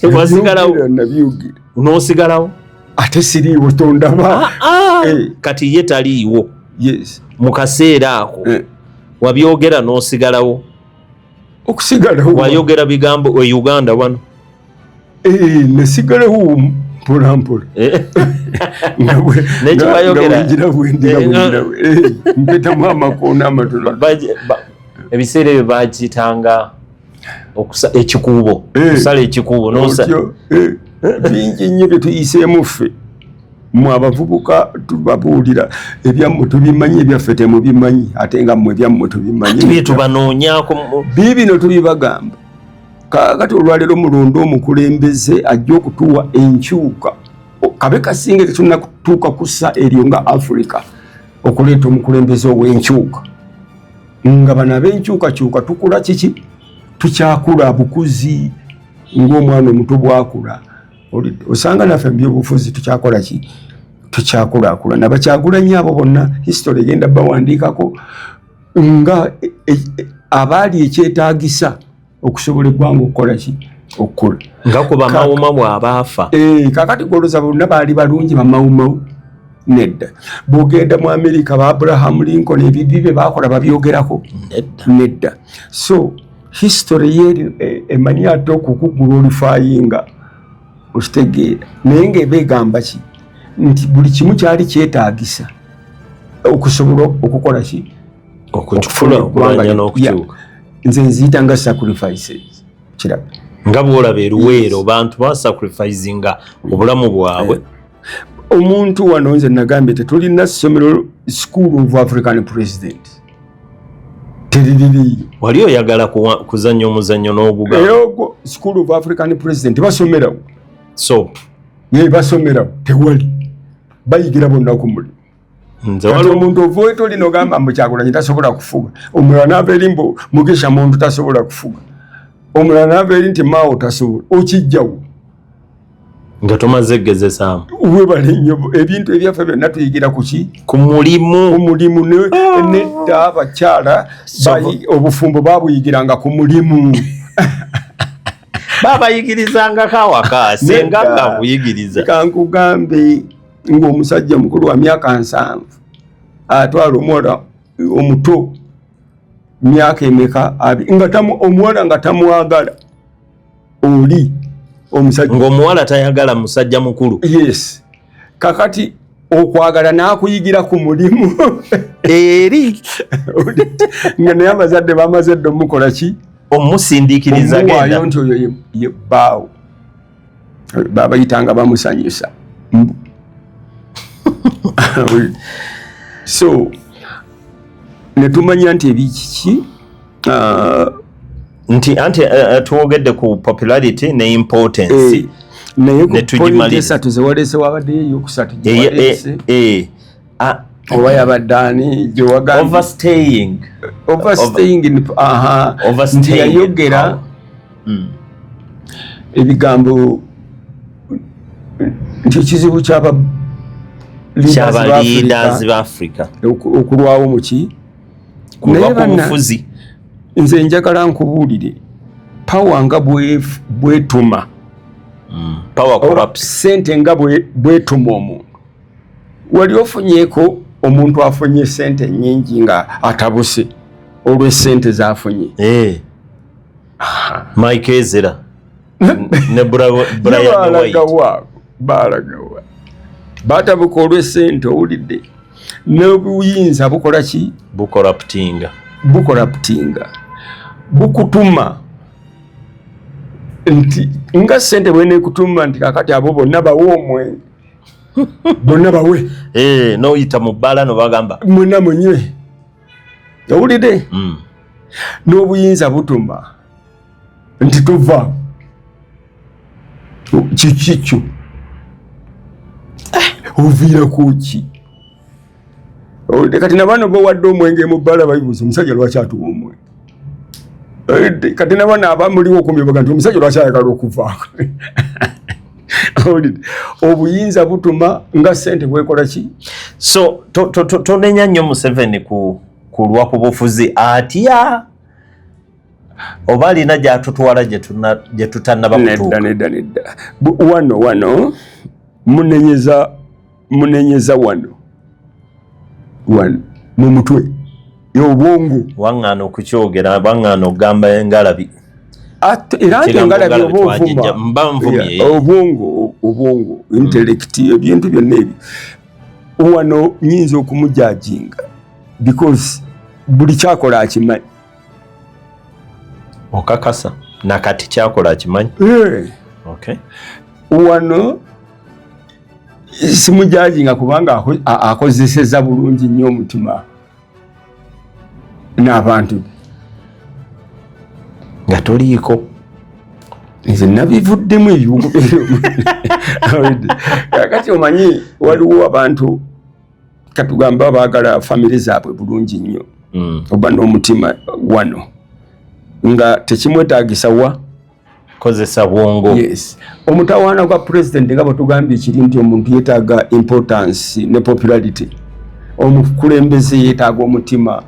Speaker 2: Wasigalawo.
Speaker 1: Nabyogera.
Speaker 2: N'osigalawo.
Speaker 1: Ate siriiwo, tondaba.
Speaker 2: Ah, ah. Kati ye taliiwo.
Speaker 1: Yes.
Speaker 2: Mu kaseera ako wabyogera n'osigalawo.
Speaker 1: Okusigalawo?
Speaker 2: Wayogera bigambo e Uganda wano.
Speaker 1: Eh, nasigalawo mpola mpola. Nga
Speaker 2: Nekiwayogera.
Speaker 1: Nga bwengira bwendira bwendira mpitamu amakoona amatono.
Speaker 2: Ebiseera ebyo bakiyitanga ekikuubo. Okusala ekikuubo
Speaker 1: Otyo, bingi nnyo bye tuyiseemu ffe. Mmwe abavubuka tubabuulira ebyammwe tubimanyi, ebyaffe temubimanyi, ate nga mmwe ebyammwe tubimanyi.
Speaker 2: Ati bye tubanoonyaako
Speaker 1: Biibino tubibagamba. Kaakati olwaleero mulonde omukulembeze ajja okutuwa enkyuka. Kabe kasinge tetunnatuuka kussa eryo nga Africa okuleeta omukulembeze ow'enkyuka, nga bano ab'enkyukakyuka tukula kiki? Tukyakula bukuzi ng'omwana omuto bwakula. Osanga naffe mu byobufuzi tukyakola ki? Tukyakulakula. Nabakyagulanye abo bonna history egenda bawandiikako nga abaali ekyetaagisa okusobola eggwanga okukola ki? Okukula.
Speaker 2: Nga ku bamawumawu abaafa.
Speaker 1: Kakati goloza bonna baali balungi bamawumawu? Nedda. Bwogenda mu America, ba Abraham Lincoln ebibi bye bakola babyogerako?
Speaker 2: Nedda.
Speaker 1: Nedda. So history yeri emanyi ate okukugula olufayinga, okitegeera? Naye ngaeba egamba ki? Nti buli kimu kyali kyetaagisa okusobola okukola ki?
Speaker 2: Okukula, okulanya n'okukyuka.
Speaker 1: Nze nziyita nga sacrifices, kiraba?
Speaker 2: Nga bwolaba eruweero, bantu basacrificinga obulamu bwabwe.
Speaker 1: Omuntu wano nze nagambye tetulina ssomero School of African President, teriririyo.
Speaker 2: Wali oyagala kuzannya omuzannyo n'ogugamba.
Speaker 1: Era ogwo School of African President basomerawo.
Speaker 2: So
Speaker 1: ye basomerawo tewali, bayigira bonna ku mulimu.
Speaker 2: Nze
Speaker 1: Kati
Speaker 2: waliwo
Speaker 1: omuntu ova toli nogamba mbu Kyagulanyi tasobola kufuga, omulala naava eri mbu Mugisha Muntu tasobola kufuga, omulala naava eri nti Maawo tasobola, okijjawo?
Speaker 2: Nga tomaze gezesaamu.
Speaker 1: Webale nnyo. Ebintu ebyaffe byonna tuyigira ku ki?
Speaker 2: Ku mulimu.
Speaker 1: Ku mulimu. Nedda abakyala obufumbo babuyigiranga ku mulimu.
Speaker 2: Babayigirizangako awaka, senga
Speaker 1: Nedda.
Speaker 2: nga akuyigiriza.
Speaker 1: Kankugambe, ng'omusajja mukulu wa myaka 70 atwala omuwala omuto myaka emeka nga omuwala nga tamwagala oli omusajja.
Speaker 2: Ng'omuwala tayagala musajja mukulu.
Speaker 1: Yes. Kakati okwagala n'akuyigira ku mulimu.
Speaker 2: Eri
Speaker 1: nga naye abazadde bamaze dda omukola ki?
Speaker 2: Omusindiikiriza.
Speaker 1: Omuwaayo
Speaker 2: genda
Speaker 1: nti oyo ye bbaawo. Babayitanga bamusanyusa. So netumanya nti ebikiki
Speaker 2: nti anti twogedde ku popularity ne importance.
Speaker 1: Naye ku point esatu zewalese, wabaddeyo eyokusatu gyewalese oba yabadde ani gyewagambye?
Speaker 2: Overstaying.
Speaker 1: Overstaying in, aha.
Speaker 2: Overstaying
Speaker 1: nti yayogera ebigambo nti ekizibu kyaba
Speaker 2: kyaba leaders ba Africa
Speaker 1: okulwawo muki
Speaker 2: kulwa ku bufuzi.
Speaker 1: Nze njagala nkubuulire, power nga bwetuma,
Speaker 2: power corrupts.
Speaker 1: Sente nga bwetuma omuntu. Wali ofunyeeko omuntu afunye sente nyingi nga atabuse olw'esente zafunye?
Speaker 2: Mike Ezra ne Brian White.
Speaker 1: Balagawa batabuka olw'esente. Owulidde? N'obuyinza bukola ki?
Speaker 2: Bucorruptinga.
Speaker 1: Bucorruptinga, bukutuma nti nga sente bwenekutuma nti kakati abo bonna bawe omwenge, bonna bawe.
Speaker 2: Noyita mu bbala nobagamba
Speaker 1: mwenna munywe. Owulidde? N'obuyinza butuma nti tova kikikyo oviira kuki. Kati nabano bawadde omwenge mu bbala bayibuuza, omusajja lwaki atuwa omwenge? Kati nabano abamuliwo okumbi baga nti omusajja lwaki ayagala okuvaako? Obuyinza butuma nga sente bwekola ki.
Speaker 2: So tonenya nnyo Museveni kulwa ku bufuzi, atya oba alina gyatutwala gye tutannaba kutuuka?
Speaker 1: Nedda, nedda. Wano munenyeza wano wano mu mutwe, obwongo.
Speaker 2: Waŋŋaana okukyogera, waŋŋaana okugamba engalabi.
Speaker 1: Era nti engalabi oba ovuma.
Speaker 2: Mba nvumye.
Speaker 1: Obwongo, intellect, ebintu byonna ebyo. Wano nyinza okumujudginga because buli kyakola akimanyi.
Speaker 2: Okakasa nakati kyakola akimanyi? Okay.
Speaker 1: Wano simujudginga kubanga akozeseza bulungi nnyo omutima n'abantu.
Speaker 2: Nga toliiko.
Speaker 1: Nze nabivuddemu ebibugo. Kakati omanyi waliwo abantu katugamba baagala famire zaabwe bulungi nnyo, oba n'omutima wano nga tekimwetaagisa wa
Speaker 2: kozesa bwongo.
Speaker 1: Yes, omutawaana gwa president nga bwetugambye kiri nti omuntu yeetaaga importance ne popularity, omukulembeze yeetaaga omutima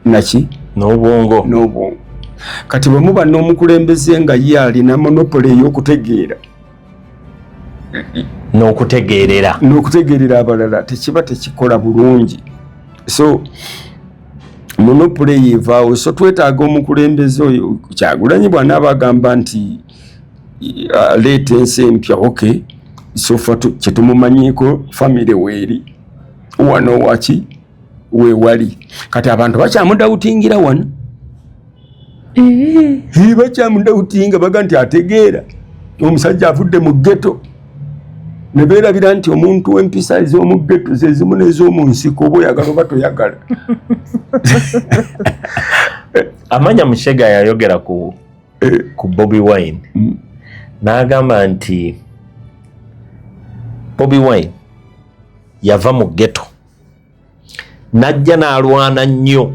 Speaker 1: naki?
Speaker 2: N'obwongo.
Speaker 1: N'obwongo. Kati bwe muba n'omukulembeze nga ye alina monopoly ey'okutegeera
Speaker 2: n'okutegeerera
Speaker 1: n'okutegeerera abalala, tekiba tekikola bulungi. So monopoly eyo evaawo. So twetaaga omukulembeze oyo Kyagulanyi bw'anaaba agamba nti aleeta ensi empya, okay, so far kyetumumanyiiko famire weeri wano waki weewali. Kati abantu bakyamudoubtingira wano, bakyamudoubtinga, baga nti ategeera omusajja avudde mu ghetto, ne beerabira nti omuntu w'empisa ez'omu ghetto zezimu n'ez'omu nsiko, oba oyagala oba toyagala.
Speaker 2: Amanya Mushega yayogera ku Bobi Wine n'agamba nti Bobi Wine yava mu ghetto n'ajja n'alwana nnyo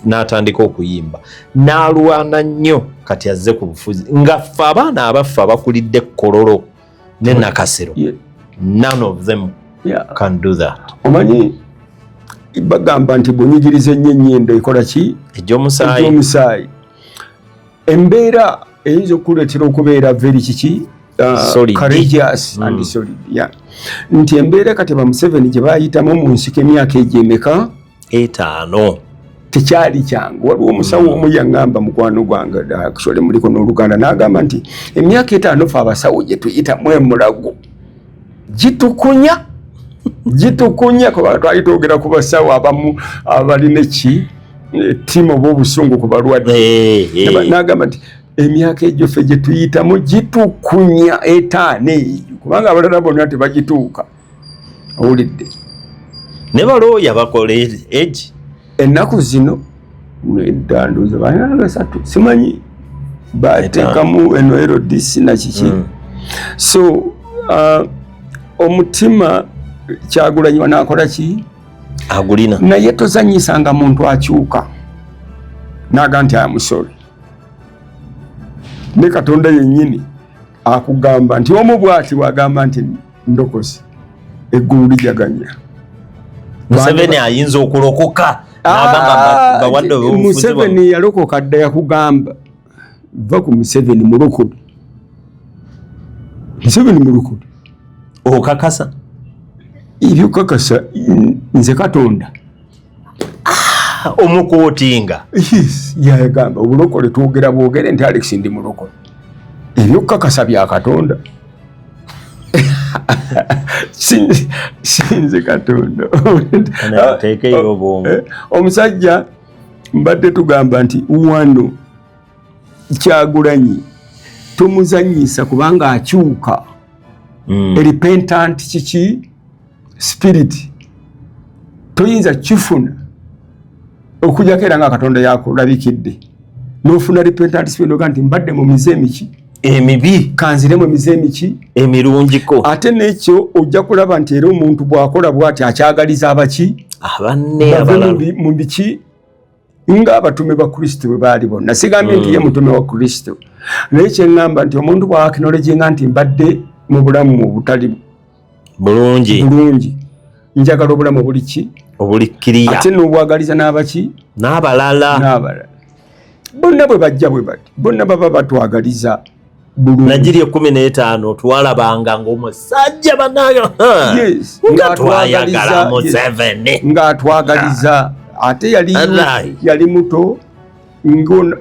Speaker 2: n'atandika okuyimba, n'alwana nnyo kati azze ku bufuzi, nga ffe abaana abaffe abakulidde Kololo ne Nakasero, none of them can do that.
Speaker 1: Omanyi bagamba nti bwonyigiriza ennyo ennyindo ekola ki?
Speaker 2: Egy'omusaayi.
Speaker 1: Egy'omusaayi. Embeera eyinza okukuleetera okubeera very kiki,
Speaker 2: Solid.
Speaker 1: courageous and solid, yeah. Nti embeera kati ba Museveni gye bayitamu mu nsiko emyaka egyo emeka?
Speaker 2: 50.
Speaker 1: Tekyali kyangu. Waliwo omusawo omu yaŋŋamba, mukwano gwange, actually muliko n'oluganda, n'agamba nti emyaka 50 fe abasawo gye tuyitamu emulago gitukunya, gitukunya, kuba twali twogera ku basawo abamu abalina ki ettima oba obusungu ku balwadde. N'agamba nti Emyaka egyo ffe gye tuyitamu gitukunya 5 eyo, kubanga abalala bonna tebagituuka. Owulidde?
Speaker 2: Ne balooya bakola egi
Speaker 1: Ennaku zino nedda, ndowooza balina 3, simanyi bateekamu eno LDC na kiki. So omutima Kyagulanyi wanaakola ki?
Speaker 2: Agulina.
Speaker 1: Naye tozanyisanga muntu akyuka naga nti amusole. Ne Katonda yennyini akugamba nti omu bwati bwagamba nti ndokose, eggulu lijaganya.
Speaker 2: Museveni ayinza okulokoka n'agamba bawadde obufuzi.
Speaker 1: Museveni yalokoka dda. Yakugamba va ku Museveni, mulokole. Museveni mulokole.
Speaker 2: Okakasa?
Speaker 1: Ebyokakasa nze Katonda.
Speaker 2: Omuquotinga.
Speaker 1: Yes, yagamba obulokole twogera bwogere nti Alex ndi mulokole. Ebyokukakasa bya Katonda, sinze Katonda.
Speaker 2: Ateekeyo obwongo.
Speaker 1: Omusajja mbadde tugamba nti wano Kyagulanyi tumuzanyisa kubanga akyuka. Repentant kiki spirit toyinza kifuna okujjako era nga Katonda yakulabikidde nofuna repentant spirit, noga nti mbadde mu mize emiki
Speaker 2: emibi,
Speaker 1: kanziremu emize emiki
Speaker 2: emirungiko.
Speaker 1: Ate nekyo ojja kulaba nti era omuntu bw'akola bw'ati akyagaliza abaki
Speaker 2: abanne
Speaker 1: bave mu
Speaker 2: abalala
Speaker 1: mu biki, ng'abatume ba Kristo bwe baali bonna. Sigambye nti ye mutume wa Kristo, naye kyeŋŋamba nti omuntu bw'acknowledginga nti mbadde mu bulamu obutali
Speaker 2: bulungi,
Speaker 1: bulungi, njagala obulamu buli ki
Speaker 2: obulikkiriya,
Speaker 1: ate n'obwagaliza n'abaki
Speaker 2: n'abalala.
Speaker 1: N'abalala bonna bwe bajja bwe bati bonna baba batwagaliza bulungi.
Speaker 2: Nagiri 15 twalabanga ng'omusajja bannange
Speaker 1: Yes,
Speaker 2: nga twayagala
Speaker 1: ng'atwagaliza, yes.
Speaker 2: Museveni.
Speaker 1: Ng'atwagaliza ate yali
Speaker 2: Alai.
Speaker 1: yali muto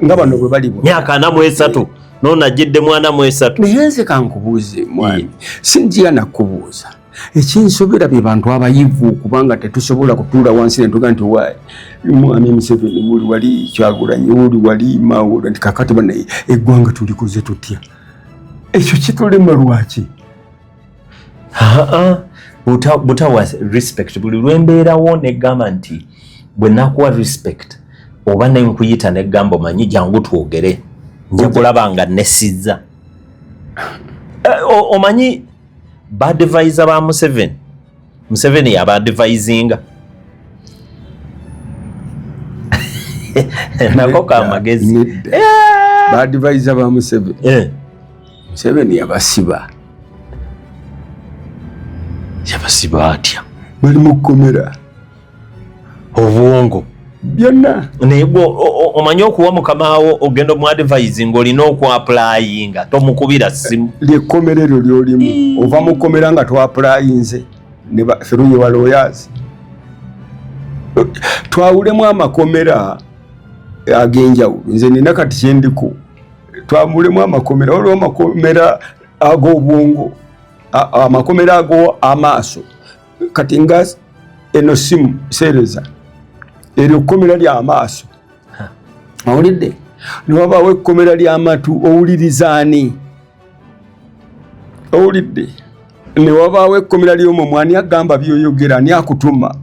Speaker 1: nga bano bwe bali bonna.
Speaker 2: Myaka 43 noonajjidde mwana mu esatu.
Speaker 1: Naye nze kankubuuze mwami, sinjira nakubuuza ekinsobera bye bantu abayivu, kubanga tetusobola kutuula wansi netuga nti wa mwami Museveni wuli wali, Kyagulanyi wuli wali, Mawula nti kakati bana eggwanga tulikoze tutya? Ekyo kitulema lwaki?
Speaker 2: Aa, butawa respect. Buli lwembeerawo negamba nti bwe nakuwa respect oba nenkuyita negamba omanyi jangu twogere, nja kulaba nga nesizza. Omanyi baadvisor ba Museveni, Museveni yabaadvisinga nako kamagezi.
Speaker 1: Nedda. Baadvisor ba Museveni, Museveni yabasiba.
Speaker 2: Yabasiba atya?
Speaker 1: Bali mu kkomera.
Speaker 2: Obwongo?
Speaker 1: Byonna.
Speaker 2: Naye gwe omanyi okuwa mukamaawo ogenda omuadvise ng'olina okuapplyinga, tomukubira simu.
Speaker 1: Lyekkomera eryo lyolimu, ova mu kkomera nga twapplyinze through your lawyers. Twawulemu amakomera ag'enjawulo. Nze nina kati kyendiku, twawulemu amakomera. Waliwo amakomera ag'obwongo, amakomera ago amaaso. Kati nga eno simu seereza, eryo kkomera ly'amaaso, owulidde? Niwabaawo ekkomera ly'amatu, owulirizaani? Owulidde? Newabaawo ekkomera ly'omumwa, ani agamba byoyogera? Ani akutuma?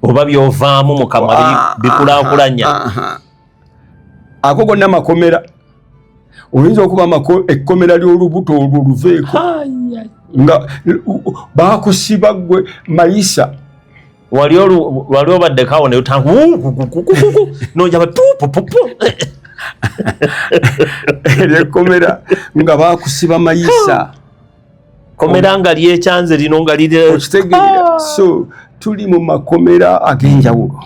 Speaker 2: Oba byovaamu mu kamwa bikulaakulanya.
Speaker 1: Aha. Ako gonna makomera. Oyinza okuba ekkomera ly'olubuto olwo luveeko nga bakusiba gwe mayisa.
Speaker 2: Wali obaddekawo ne otanga nojaba pupupupu.
Speaker 1: Eryekkomera nga bakusiba mayisa.
Speaker 2: Komera nga lyekyanze lino nga liri.
Speaker 1: Okitegeera? So tuli mu makomera ag'enjawulo.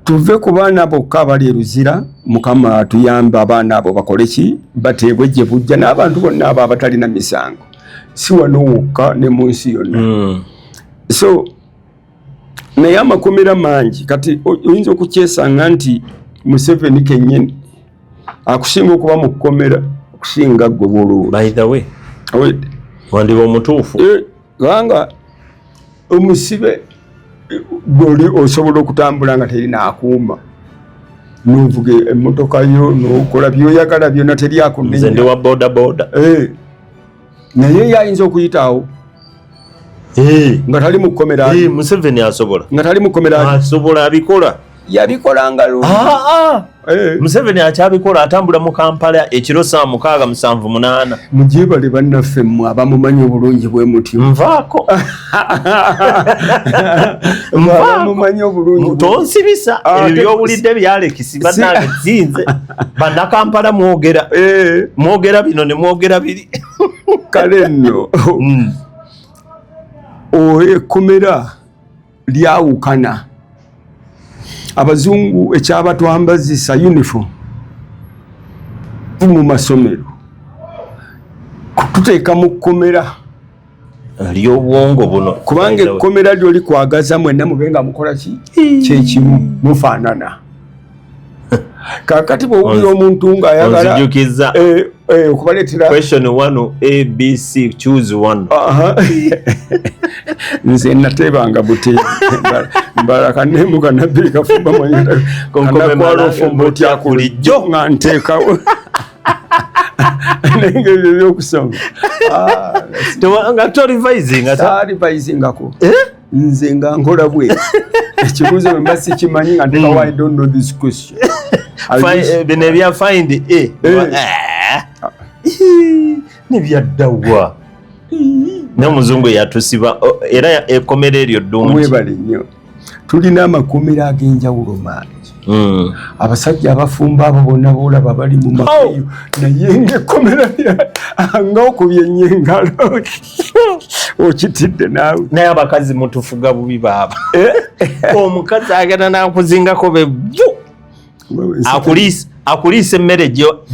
Speaker 1: Tuve ku baana bokka abali eruzira. Mukama atuyambe, abaana abo bakole ki, bateebwe gye bujja, n'abantu bonna abo abatalina misango, si wano wokka, ne mu nsi yonna. So naye amakomera mangi. Kati oyinza okukyesanga nti Museveni kennyini akusinga okuba mu kkomera okusinga ggwe bwolowooza.
Speaker 2: By the way, wandiba omutuufu.
Speaker 1: Kubanga omusibe gwoli osobola okutambula nga terina akuuma. Novuga emmotoka yo, nokola byoyagala byonna,
Speaker 2: Nze ndi
Speaker 1: teryakunenya.
Speaker 2: wa boda boda.
Speaker 1: Eh. Naye yayinza okuyitaawo nga tali mu kkomera.
Speaker 2: Museveni asobola.
Speaker 1: Nga tali mu kkomera.
Speaker 2: Asobola, abikola.
Speaker 1: Yabikolanga lu.
Speaker 2: Ah, ah.
Speaker 1: Eh.
Speaker 2: Museveni akyabikola, atambula mu Kampala ekiro saa 6, 7, 8.
Speaker 1: Mugyebale bannaffe mmwe abamumanyi obulungi bwe mutyo.
Speaker 2: Nvaako.
Speaker 1: Mmwe abamumanyi obulungi
Speaker 2: Tonsibisa.
Speaker 1: Ah,
Speaker 2: Ebyo byowulidde byalekisi bannange, sinze bannakampala mwogera. Mwogera bino ne mwogera biri.
Speaker 1: Kale nno, ekkomera lyawukana. Abazungu ekyabatwambazisa uniform mu masomero tuteeka mu kkomera
Speaker 2: Ly'obwongo buno.
Speaker 1: Kubanga ekkomera lyo likwagaza mwenna mube nga mukola ki kyekimu, mufaanana. Kakati bwowulira omuntu ng'ayagala
Speaker 2: Onzijukiza
Speaker 1: okubaleetera
Speaker 2: question 1, A, B, C, choose one.
Speaker 1: Aha. Nze nateebanga buti mbala kanemu kanabbiri kafumba.
Speaker 2: Konkome.
Speaker 1: Kanakwala
Speaker 2: Malanga
Speaker 1: ofumba otya kulijjo nga nteekawo, naye nga ebyo ebyokusoma
Speaker 2: Nga torevisinga.
Speaker 1: Sarevisingako nze, nga nkola bwe ekibuuzo bwe mba sikimanyi nga nteekawo, "I don't know this question."
Speaker 2: Bino ebya find A.
Speaker 1: Eh.
Speaker 2: Ah. Nebyaddawa n'omuzungu yatusiba era ekkomera eryo ddungi.
Speaker 1: Mwebale nnyo. Tulina amakomera ag'enjawulo mangi. Abasajja abafumba abo bonna boolaba bali mu makeyo, naye ngaekkomera nga okubye ennyo engalo okitidde naawe.
Speaker 2: Naye abakazi mutufuga bubi baaba. Omukazi agenda nakuzingako bebu, akuliisa emmere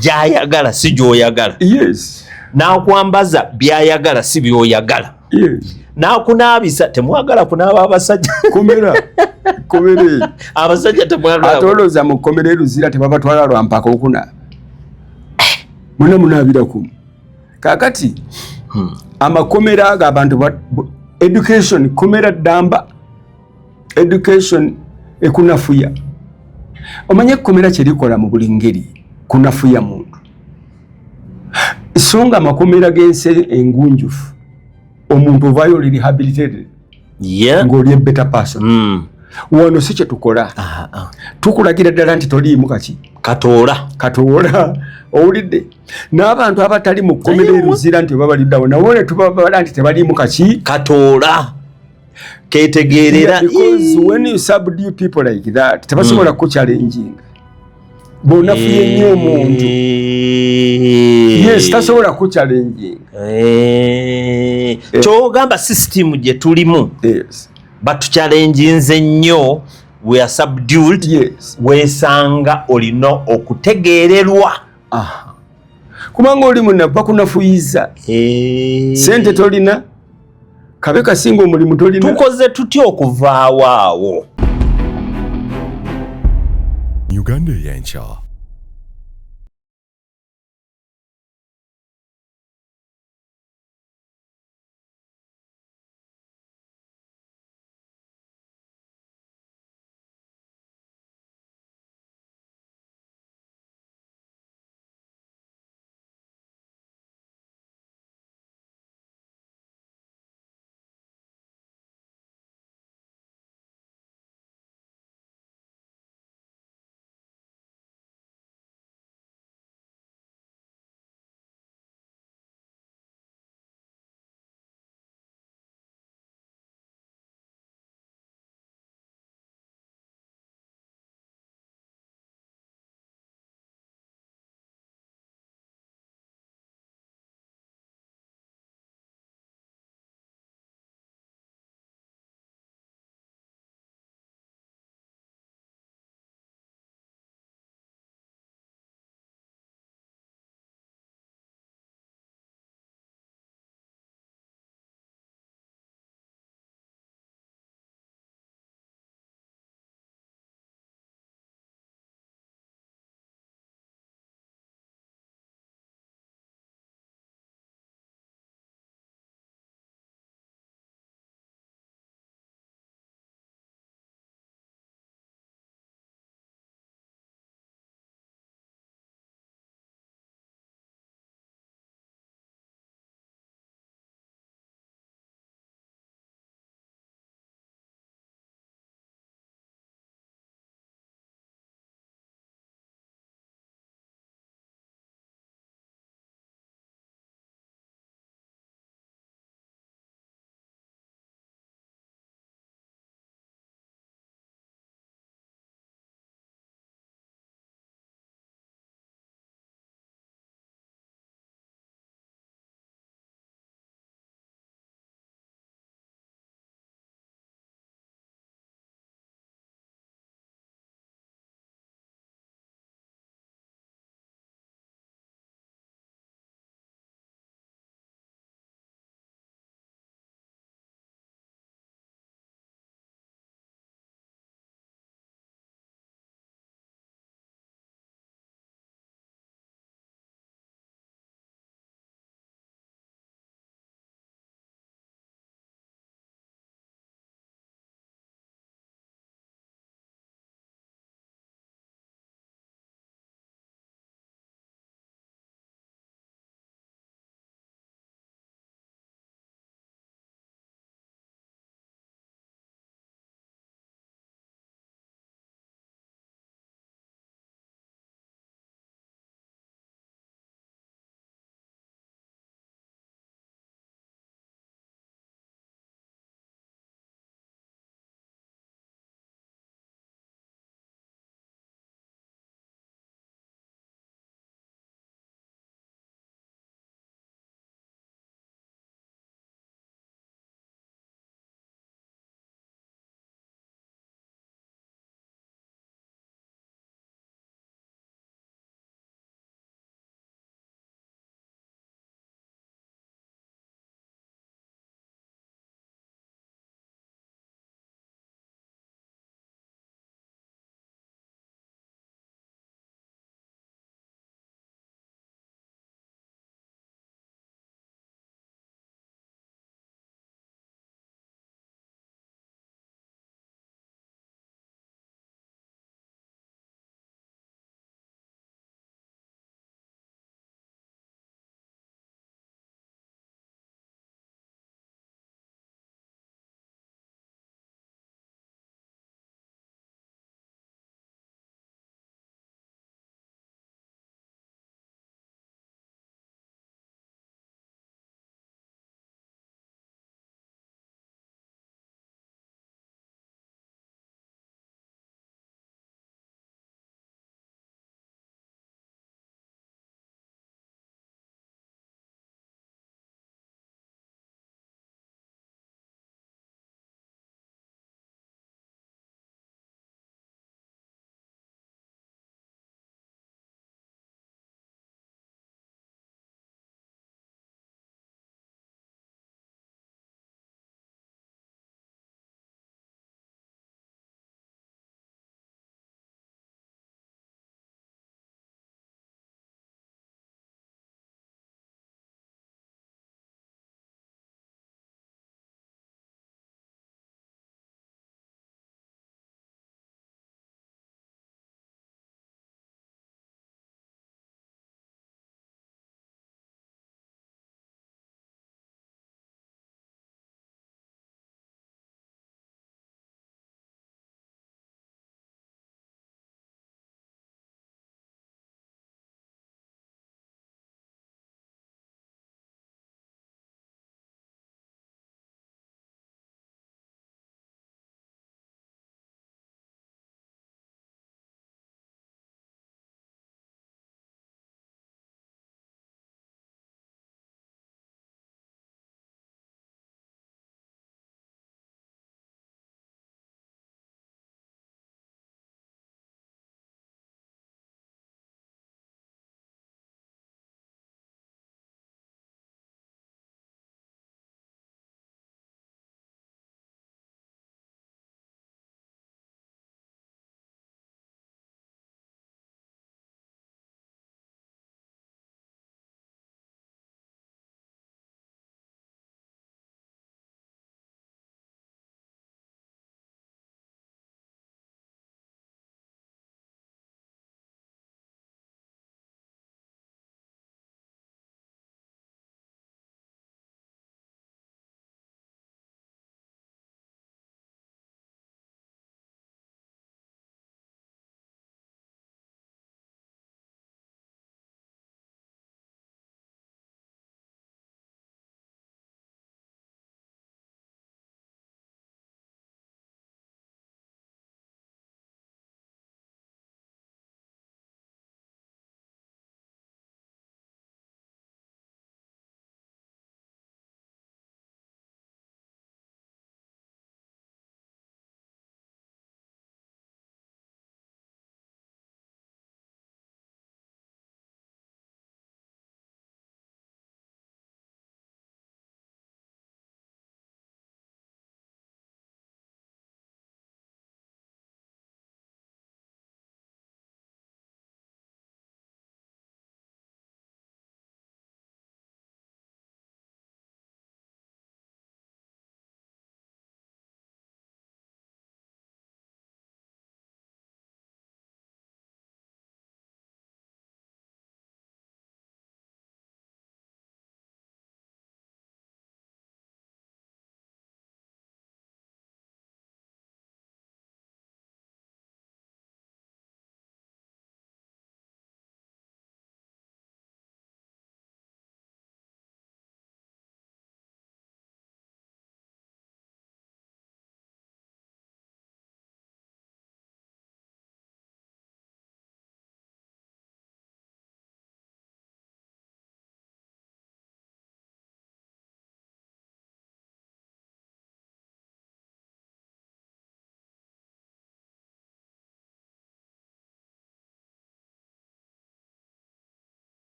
Speaker 2: gyayagala si gy'oyagala, n'akwambaza byayagala si by'oyagala, n'akunaabisa. Temwagala kunaaba abasajja.
Speaker 1: Komera, komera eyo.
Speaker 2: Abasajja temwagala.
Speaker 1: Ate olowooza mu kkomera eruzira tebabatwala lwampaka okunaaba? Muna munaabiraku. Kakati amakomera ago abantu education, komera ddamba, education ekunafuya. Omanye ekkomera kyerikola mu buli ngeri kunafuya muntu, so nga amakomera g'ensi engunjufu omuntu ovaayo oli rehabilitated, ng'oli a better person. Wano si kyetukola.
Speaker 2: Ah, ah.
Speaker 1: Tukulagira ddala nti toliimu kaki.
Speaker 2: Katoola.
Speaker 1: Katoola, owulidde? N'abantu abatali mu kkomera eruzira nti oba baliddawo nabo ne tubabala nti tebaliimu kaki.
Speaker 2: Katoola ketegeerera.
Speaker 1: Because when you subdue people like that, tebasobola kuchallenginga. Bw'onafuye nnyo omuntu, yes, tasobola kuchallenginga.
Speaker 2: Kyogamba system gye tulimu batuchallenginze nnyo, we are subdued. Weesanga olina okutegeererwa.
Speaker 1: Aha. Kubanga oli muna bakunafuyiza, sente tolina, kabe kasinga omulimu tolina.
Speaker 2: Tukoze tutya okuvaawo awo?
Speaker 3: Uganda Eyenkya.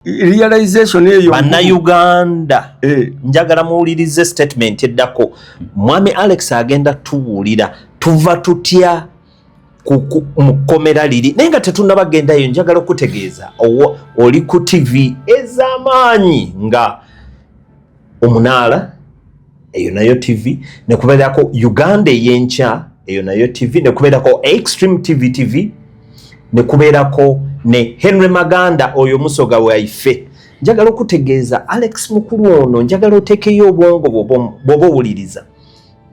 Speaker 1: Realization eyo
Speaker 2: Bannayuganda, njagala muwulirize statement eddako. Mwami Alex agenda tubuulira tuva tutya mu kkomera liri, naye nga tetunnabagendayo, njagala okutegeeza oli ku TV ez'amaanyi nga Omunaala, eyo nayo TV, nekubeerako Uganda Ey'enkya, eyo nayo TV, nekubeerako Extreme TV TV, nekubeerako ne Henry Maganda, oyo musoga waife. Njagala okutegeeza Alex Mukulu ono, njagala oteekeyo obwongo bw'oba owuliriza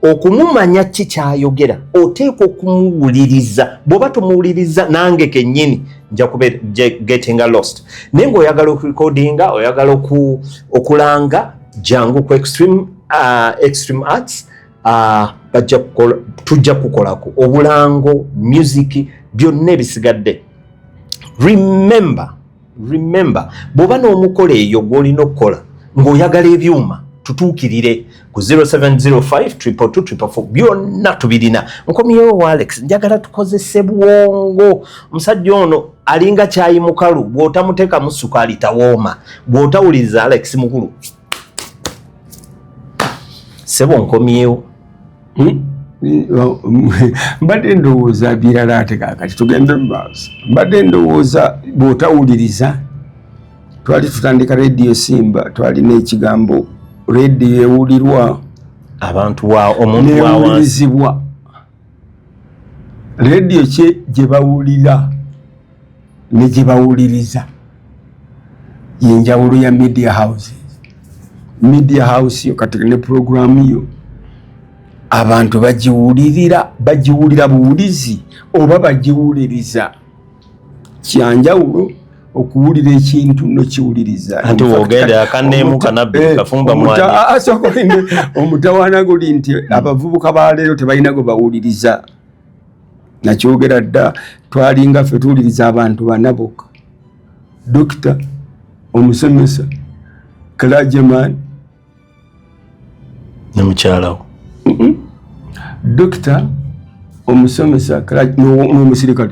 Speaker 2: okumumanya ki kyayogera, oteeka okumuwuliriza. Bw'oba tomuwuliriza, nange kennyini nja kubeera getting lost. Naye ng'oyagala okurekodinga, oyagala okulanga, jangu ku Extreme Arts, bajja tujja kukolako obulango, music, byonna ebisigadde. Remember, bw'oba n'omukolo eyo gw'olina okukola ng'oyagala ebyuma, tutuukirire ku 0705 222 byonna tubirina. Nkomyewo wa Alex, njagala tukozese bwongo. Omusajja ono alinga kyayi mukalu, bw'otamuteekamu sukaali tawooma. Bw'otawuliriza Alex Mukulu, sebo, nkomyewo.
Speaker 1: Mbadde ndowooza birala, ate kakati tugende mu maaso. Mbadde ndowooza bw'otawuliriza, twali tutandika Rediyo Simba, twalina ekigambo rediyo ewulirwa
Speaker 2: abantu wa omuntu wa wansi.
Speaker 1: Newulirizibwa. Rediyo ki gye bawulira ne gye bawuliriza yenjawulo ya media houses. Media house yo kati ne programu yo abantu bagiwulirira, bagiwulira buwulizi oba bagiwuliriza? Kyanjawulo okuwulira ekintu nokiwuliriza.
Speaker 2: Anti wogenda akanneemu kanabbi kafumba mwanyi.
Speaker 1: Omutawaana guli nti abavubuka ba leero tebalina gwe bawuliriza. Nakyogera dda, twalinga ffe tuwuliriza abantu bana bokka: dokita, omusomesa, clergyman.
Speaker 2: Ne mukyalawo.
Speaker 1: Dokita, omusomesa, n'omusirikale.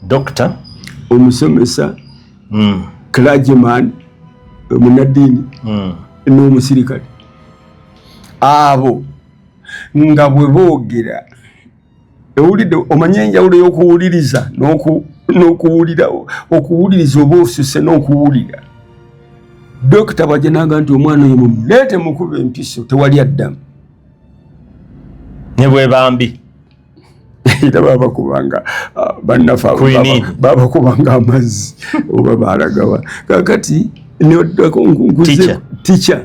Speaker 2: Dokita,
Speaker 1: omusomesa, clergyman, munaddiini, n'omusirikale. Abo nga bwe boogera ewulidde, omanye enjawulo y'okuwuliriza n'okuwulira. Okuwuliriza oba osuse n'okuwulira. Dokita bwajja naga nti omwana oyo mumuleete mukuba empiso, tewali addamu.
Speaker 2: Ne bwebambi.
Speaker 1: Era babakubanga, bannaffe babakubanga amazzi oba balagawa. Kakati tica,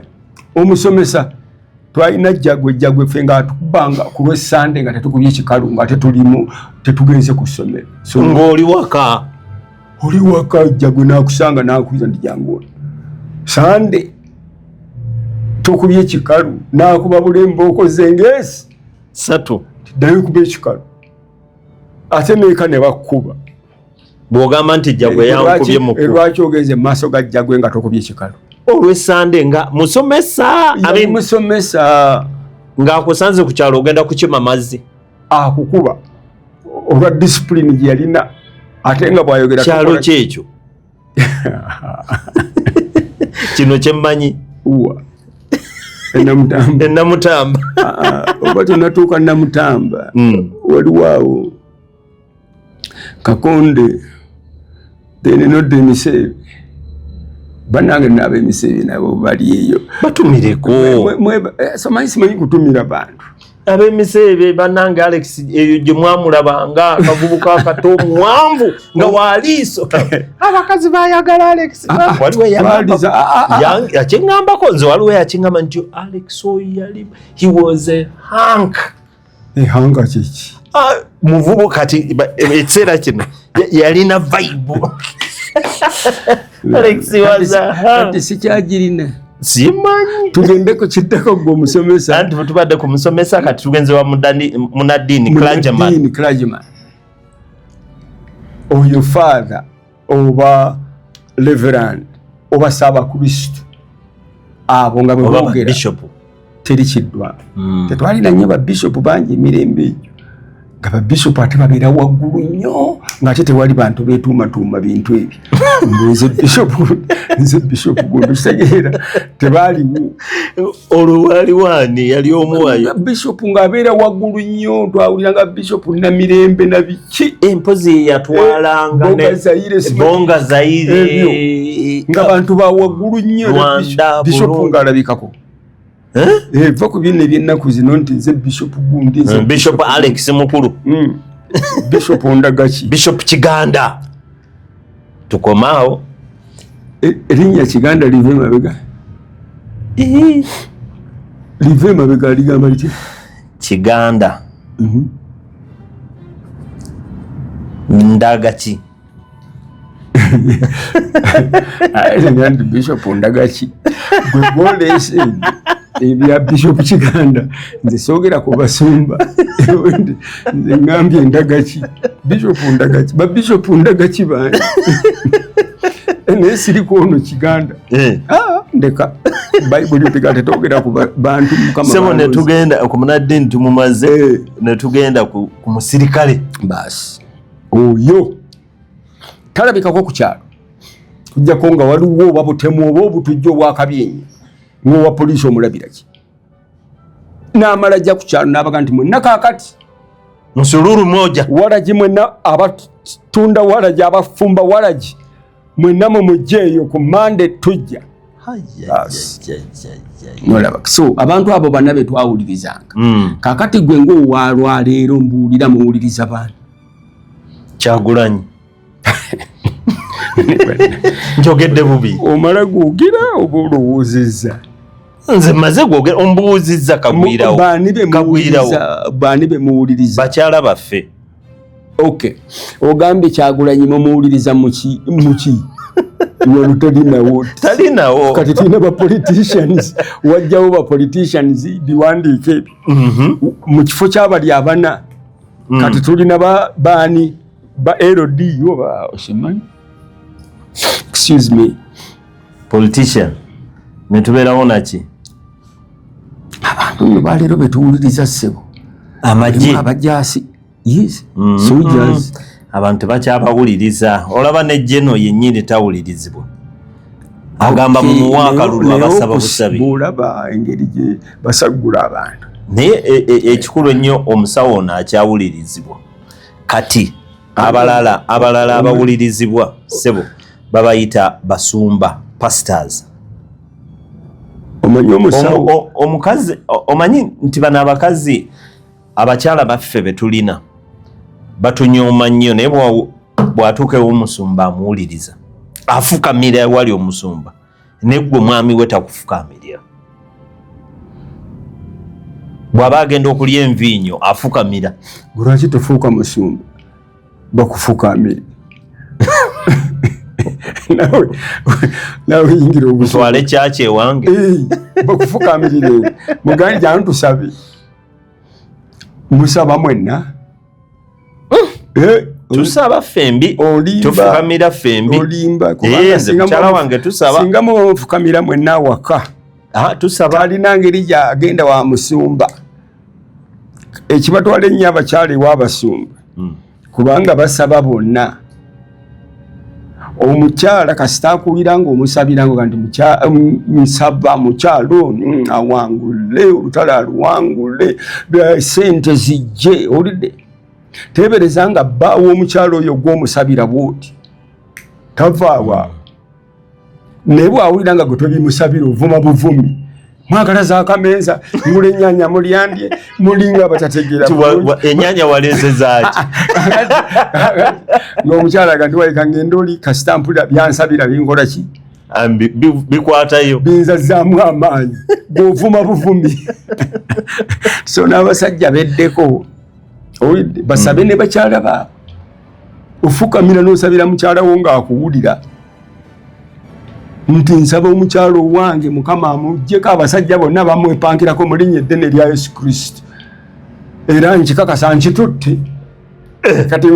Speaker 1: omusomesa, twalina Jjagwe. Jjagwe ffe nga atukubanga ku lwesande nga tetukubye ekikalu, nga tetulimu, tetugenze ku ssomero.
Speaker 2: Ng'oli waka.
Speaker 1: Oli waka, Jjagwe nakusanga nakuyiza nti jangu sande tokubye ekikalu, nakuba bulembe okoze ngesi
Speaker 2: satu.
Speaker 1: Ddayo kuba ekikalu, ate neeka ne bakkuba.
Speaker 2: Bw'ogamba nti Jjagwe yankubye muku.
Speaker 1: Lwaki ogenze mu maaso ga Jjagwe nga tokubye ekikalu?
Speaker 2: Olwesande nga musomesa.
Speaker 1: Musomesa.
Speaker 2: Ng'akusanze ku kyalo ogenda kukima mazzi.
Speaker 1: Akukuba olwa discipline gye yalina, ate nga bwayogera.
Speaker 2: Kyalo kyekyo kino kyemmanyi.
Speaker 1: Wa Enamutamba.
Speaker 2: Enamutamba.
Speaker 1: Oba tonatuuka Namutamba, waliwo awo Kakonde, then nodda Emiseebe. Bannange naaba Emiseebe nabo bali eyo.
Speaker 2: Batumireko.
Speaker 1: Somanyi, simanyi kutumira bantu.
Speaker 2: Ab'Emiseebe bannange, Alex eyo gye mwamulabanga akavubuka akato omuwanvu nga waliiso, abakazi bayagala Alex. Waliwo yakiŋŋambako nze, waliwo yakiŋŋamba nti Alex oyo yali, he was a hunk.
Speaker 1: Ehanga kiki?
Speaker 2: Muvubu kati ekiseera kino yalina vibe. Alex was a hunk.
Speaker 1: Kati sikyagirina.
Speaker 2: Simanyi.
Speaker 1: Tugendeko kiddako, gwe omusomesa.
Speaker 2: Anti tubadde ku musomesa, kati tugenze wa munaddiini, clergyman.
Speaker 1: Clergyman oyo father oba reverend oba saabakristu, abo nga bwe boogera teri kiddwa. Tetwalina nnyo babishopu bangi emirembe egyo. Nga babishopu ate babeera waggulu nnyo, ng'ate tewali bantu beetuumatuuma bintu ebyo. Mbu nze bishopu, nze bishopu gundi, kitegeera tebaaliwo.
Speaker 2: Olwo waliwo ani yali omuwayo?
Speaker 1: Bishopu ng'abeera waggulu nnyo, twawulira nga bishopu Namirembe na biki.
Speaker 2: Empozi yatwalanga
Speaker 1: Bonga Zaire,
Speaker 2: Bonga Zaire.
Speaker 1: Ebyo. Nga bantu ba waggulu nnyo.
Speaker 2: Rwanda,
Speaker 1: bishopu
Speaker 2: Burundi.
Speaker 1: ng'alabikako.
Speaker 2: Eh?
Speaker 1: Eh, va ku bino ebyennaku zino nti nze bishopu gundi, nze
Speaker 2: Bishop Alex Mukulu.
Speaker 1: Bishop Ndagaki.
Speaker 2: Bishop Kiganda, tukomaawo.
Speaker 1: Erinnya Kiganda liva emabega, liva emabega, ligamba litya?
Speaker 2: Kiganda. Ndagaki.
Speaker 1: Ah, nti Bishop Ndagaki gwe gwoleese ebya Bishop Kiganda. Nze soogera ku basumba, nze ngambye Ndagaki, Bishop Ndagaki, ba Bishop Ndagaki bange, naye siriko ono Kiganda. Ah, ndeka, Bayibuli tega tetogera ku bantu Mukama
Speaker 2: Sebo,
Speaker 1: balonze.
Speaker 2: netugenda ku munaddiini, tumumaze. Netugenda ku musirikale.
Speaker 1: Baasi oyo talabikako ku kyalo, kujjako nga waliwo oba butemu oba obutujju obwakabi ennyo. Ng'owa poliisi omulabira ki? N'amala ajja ku kyalo n'abaga nti mwenna kaakati
Speaker 2: Nsululu moja.
Speaker 1: Walagi mwenna abatunda walagi, abafumba walagi, mwenna mumugjeeyo ku Mande tujja. Nolaba, so abantu abo banna be twawulirizanga. Kaakati gwe ng'owalwaleero mbuulira, muwuliriza baani?
Speaker 2: Kyagulanyi. Njogedde bubi?
Speaker 1: Omala gwogera oba olowoozezza?
Speaker 2: Nze maze gwogera, ombuuzizza, kagwirawo.
Speaker 1: Baani be
Speaker 2: Kagwirawo.
Speaker 1: muwuliriza? Baani be muwuliriza?
Speaker 2: Bakyala baffe.
Speaker 1: Okay, ogambye Kyagulanyi mumuwuliriza muki? Muki wano talinawo.
Speaker 2: Talinawo.
Speaker 1: Kati tulina ba politicians, wajjawo ba politicians, biwandiike ebyo. Mu kifo kyabali abana, kati tulina baani ba LD oba osimanyi, excuse me.
Speaker 2: Politician netubeerawo naki?
Speaker 1: Abantu nno baleero betuwuliriza, ssebo.
Speaker 2: Amagye.
Speaker 1: Abajaasi, yes, soldiers.
Speaker 2: Abantu tebakyabawuliriza, olaba ne geno yennyini tawulirizibwa, agamba mumuwe akalulu, abasaba busabi.
Speaker 1: Bwolaba engeri gye basaggula abantu.
Speaker 2: Naye ekikulu ennyo, omusawo ono akyawulirizibwa. Kati abalala abawulirizibwa, ssebo, babayita basumba, pastors.
Speaker 1: Omanyi omusawo
Speaker 2: Omukazi omanyi nti bano abakazi, abakyala baffe betulina batunyooma nnyo, naye bw'atuuka ew'omusumba amuwuliriza, afukamira ewali omusumba, naye gwe mwami we takufukamirira. Bw'aba agenda okulya enviinyo afukamira.
Speaker 1: Lwaki tofuuka musumba bakufukamire? Nawe yingira obusumba.
Speaker 2: Ntwale kyaki ewange?
Speaker 1: Eh, bakufukamirire, mugambe jangu tusabe. Musaba mwenna? Eh,
Speaker 2: Tusaba ffembi.
Speaker 1: Olimba.
Speaker 2: Tufukamira ffembi.
Speaker 1: Olimba.
Speaker 2: Eh,
Speaker 1: Kubanga
Speaker 2: nze mukyala wange tusaba.
Speaker 1: Singa muba mufukamira mwenna awaka,
Speaker 2: Ah, tusaba.
Speaker 1: talina ngeri gyagenda wa musumba. Ekibatwala ennyo abakyala ew'abasumba, kubanga basaba bonna. Omukyala kasita akuwulira ng'omusabira nga nti nsaba mukyalo awangule olutalo, aluwangule, sente zijje, olidde teebereza nga bba w'omukyalo oyo gw'omusabira bwoti tavaawa. Naye bw'awulira nga gwe tobimusabira, ovuma buvumi, mwagala zakameeza, ngula ennyanya mulyandye, mulinga abatategeera.
Speaker 2: Ennyanya waleese zaaki?
Speaker 1: Ng'omukyala aga nti waleka ngenda oli, kasita mpulira byansabira binkola ki?
Speaker 2: Ah, bikwatayo.
Speaker 1: Binzazaamu amaanyi, bw'ovuma buvumi. So n'abasajja beddeko, owulidde, basabe ne bakyala baabwe. Ofukamira n'osabira mukyala wo ng'akuwulira nti nsaba omukyalo owange Mukama amuggyeko abasajja bonna bamwepankirako mu linnya eddene erya Yesu Kristo, era nkikakasa nkitutte kati.